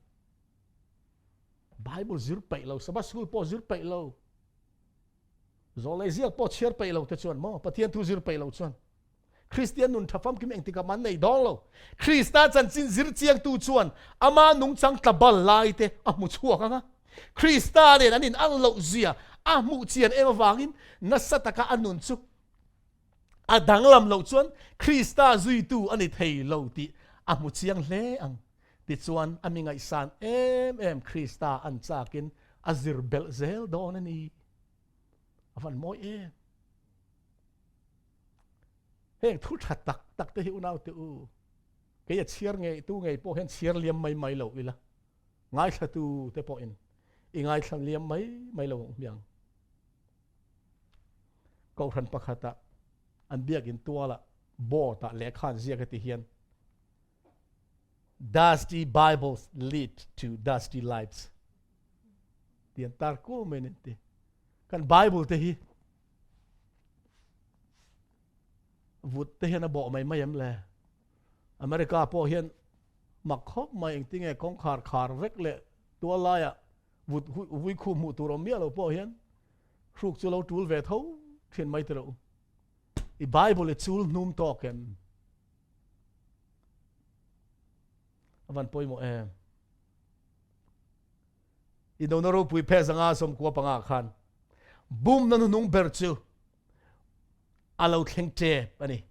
S1: Bible zir peih lo, Sabbath school pawh zir peih lo, zawlnei ziak pawh chhiar peih lo te chuan maw Pathian thu zir peih lo chuan Kristian nun tha famkim engtikah mah an nei dawn lo. Krista chanchin zir chiangtu chuan ama nungchang tlabal lai te a hmu chhuak ang a. Krista nen an inang loh zia a hmuh chian em avangin nasa taka a nun chu a danglam loh chuan Krista zuitu a ni thei lo tih a hmu chiang hle ang. Tichuan a mi ngaihsan em em Krista an chakin a zir belh zel dawn a ni. A van mawi em! Heng thu tha tak tak te hi unau te u, kei a chhiar ngei tu ngei pawh hian chhiar liam mai mai lo ila, ngaithla tu te pawhin i ngaithla liam mai mai lo ang hmiang. Kohhran pakhata an biakin tuala board ah lehkha an ziak heti hian Dusty Bibles lead to dusty lives ti an tar kuau mai an ti. Kan Bible te hi vut te hian a bawh mai mai em le? America pawh hian mak khawp mai engtinge kawngkhar khar vek leh tual laiah vut vui khu hmuh tur awm miah lo pawh hian hruk chu lo tul ve tho thin mai tiro. I Bible i chul hnum tawk em? A van pawimawh em? Indona ropui phe zanga 95 khan bumna hnuhnung ber chu a lo thleng tep a ni.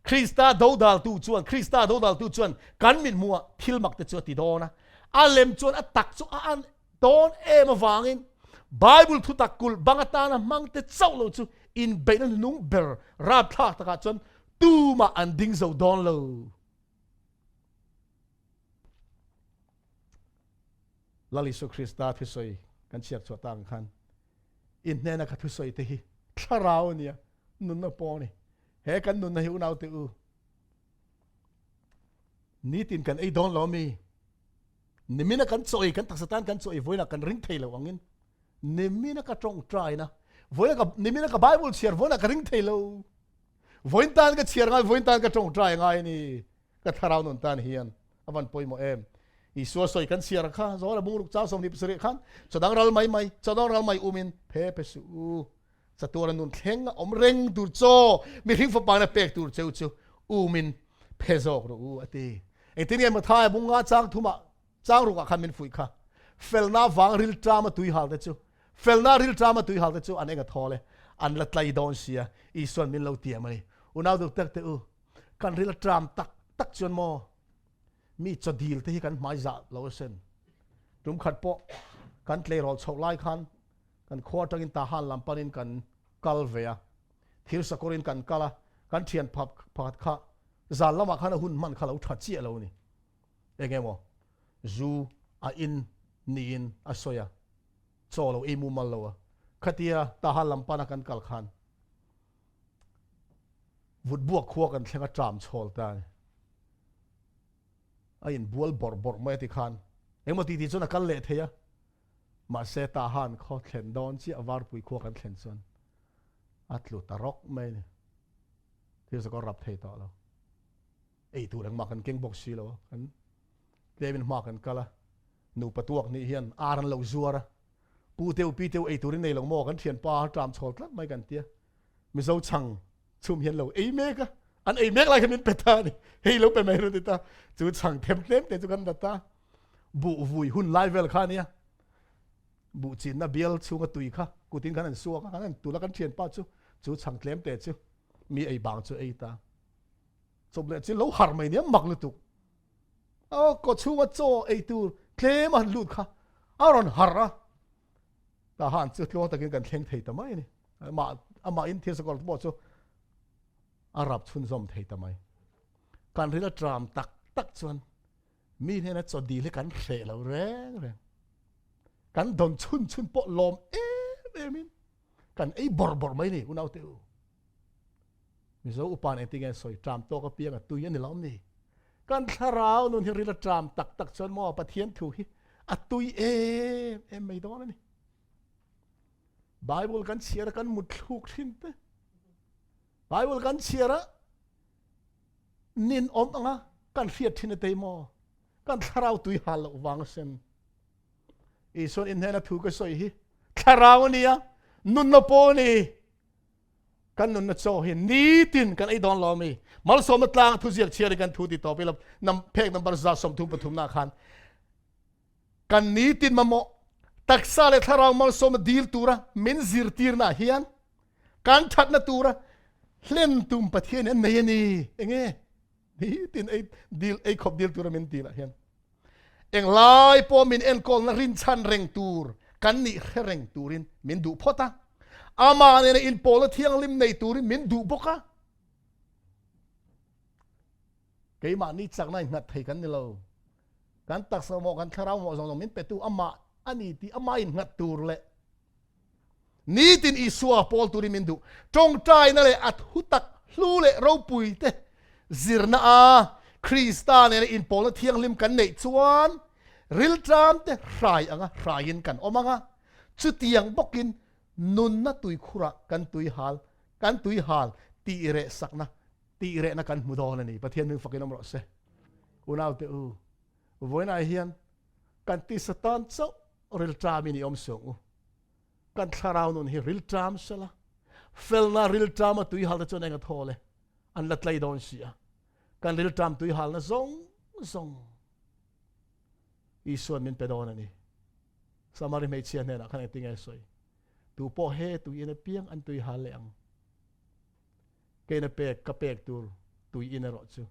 S1: Krista dodaltu chuan Krista dodaltu chuan kan mit hmuhah thil mak te chu a ti dawn a, a lem chuan a tak chu a an dawn em avangin Bible thutak kulh bang atana hmang te chauh lo chu inbeihna hnuhnung ber rapthlak takah chuan tumah an ding zo dawn lo. Lal Isu Krista thusawi kan chhiar chhuah tak ang khan in hnena ka thusawi te hi thlarau a nia, nunna pawh a ni. He kan nunna hi unaute u, nitin kan ei dawn lo mi? Nimina kan chaw ei, kan taksa tan kan chaw ei vawiinah kan ring thei lo angin nimina ka tawngtaina, vawiina ka nimina ka Bible chhiar vawiinah ka ring thei lo. Vawiin tan ka chhiar ngai, vawiin tan ka tawngtai ngai a ni. Ka thlarau nun tan hian a van pawimawh em. Isua sawi kan chhiar kha, Zohara bungruk chang 27 khan, Chawdang ral mai mai, chawdang ral mai umin phe phe suh u. Chatuana nun thleng a awm reng tur chaw, mihring fapana pek tur cheu chu umin phe zawk rawh u, a ti. Engtin nge Mathaia bunga chang thumah Chang rukah khan min fuih kha. Felna vang rilṭama tui hal te chu, felna rilṭama tui hal te chu an eng a thawl e, an la tlai dawn sia, Isua'n min lo tiam a ni. Unau duk tak te u, kan ril a ṭam tak tak chuan maw mi chaw dil te hi kan hmai zah lo asin. Tum khat pawh kan tleirawl chhoh lai khan kan khua aṭangin Tahan lam panin kan kal ve a, thir sakawrin kan kal a, kan ṭhian pakhat kha zan lamah khan a hun hman kha lo ṭha chiah lo a ni. Eng emaw zu a in niin a sawi a, chaw lo ei mumal lo a, khatia Tahan lam pana kan kal khan vutbuak khua kan thleng a ṭam chhawl ta a ni. A inbual bawrh bawrh mai a ti khan engemaw titi chuan a kal leh thei a, mahse Tahan khaw thlen dawn chiah Varpui khua kan thlen chuan a tlu ta rawk mai a ni. Thil sakawr rap thei tawh lo. Ei tur engmah kan keng bawk si lo a, kan tlemin hma kan kal a, nupa tuak nih hian ar an lo zuar a, pu teu pi teu ei turin nei lo maw kan thianpa a ṭam chhawl tlat mai kan tia, Mizo chhang chhum hian lo ei mek a, an ei mek lai khan min pe ta a ni, hei lo pe mai ru ti ta, chu chhang them tlem te chu kan la ta, buh vui hun lai vel kha ania, buh chinna bial chhunga tui kha kutin khan an suak a, kan han tul a kan thianpa chu chu chhang tlem te chu mi ei bang chu ei ta. Chawp leh chu lo har mai nia mak lutuk. A kaw chhunga chaw ei tur tlem a han lut kha a rawn har a. Tah han chu tluang takin kan thleng thei ta mai a ni. Amah amah in thil sakawr pawh chu a rap chhunzawm thei ta mai. Kan ril a tram tak tak chuan mi hnena chaw dil hi kan hreh lo reng reng. Kan dawn chhun chhun pawh lawm em em in kan ei bawrh bawrh mai ni unaute u. Mizo upa nen tinge sawi ṭam tawk apiang a tui a ni lo ni. Kan thlarau nun hi ril a ṭam tak tak chuan maw Pathian thu hi a tui em em mai dawn a ni. Bible kan chhiar a kan mut thluk thin te. Bible kan chhiar a nin awm anga kan hriat thin a tei maw kan thlarau tui hal loh vang a sen. Isuan in hnena thu ka sawi hi thlarau a nia nunna pawh a ni. Kan nunna chaw hi nitin kan ei dawn lo mi. Malsawmna tlang thu ziak chhiar kan thu ti tawp ila nam phek number 133 na khan kan nitin mamawh taksa leh thlarau malsawmna dil tura min zirtir na hian kan thatna tura hlen tum Pathian an nei ani. Enge nitin ei dil ei khawp dil tura min dil ah hian Englai pawh min enkawlna rinchhan reng tur kan nih hre reng turin min duh phawt a, amah nena inpawlna thianghlim nei turin min duh bawk a. Keimahni chakna innghat thei kan ni lo. Kan taksa maw, kan thlarau maw zawng zawng min petu amah a ni tih amah innghat tur leh Nitin Isua pawl turin min duh. Tawngtaina leh a thutak hlu leh ropui te zirna a Krista nena inpawlna thianghlim kan neih chuan rilṭam te hrai anga hraiin kan awm ang a, chutiang bawkin nunna tuikhurah kan tuihal kan tuihal tih rehsakna tih rehna kan hmu dawn a ni. Pathian hming fakin awm rawh se. Unaute u, vawiinah hian kan tisa tan chauh Rilṭamin i awm suang u. Kan thlarau nun hi rilṭam sela, felna rilṭama tuihalte chuan eng a thawl e, an la tlei dawn si a. Kan rilṭam tuihalna zawng zawng Isua'n min pe dawn a ni. Samari hmeichhia hnenah khan engtin nge sawi? Tu pawh he tui in apiang an tuihal leh ang. Keina pek ka pek tur tui in erawh chu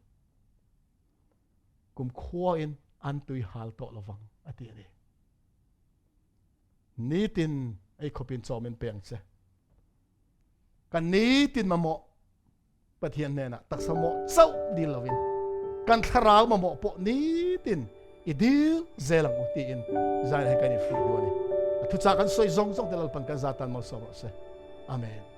S1: kum khuain an tui hal tawh lovang a ti a ni. Nitin ei khawpin chaw min pe ang che. Kan nitin mamawh Pathian hnenah taksa mawh chauh dil lovin kan thlarau mamawh pawh nitin i dil zel ang u tiin zai hian kan infuih duh a ni. A thuchah kan sawi zawng zawng te Lalpan kan zatan malsawm rawh se. Amen.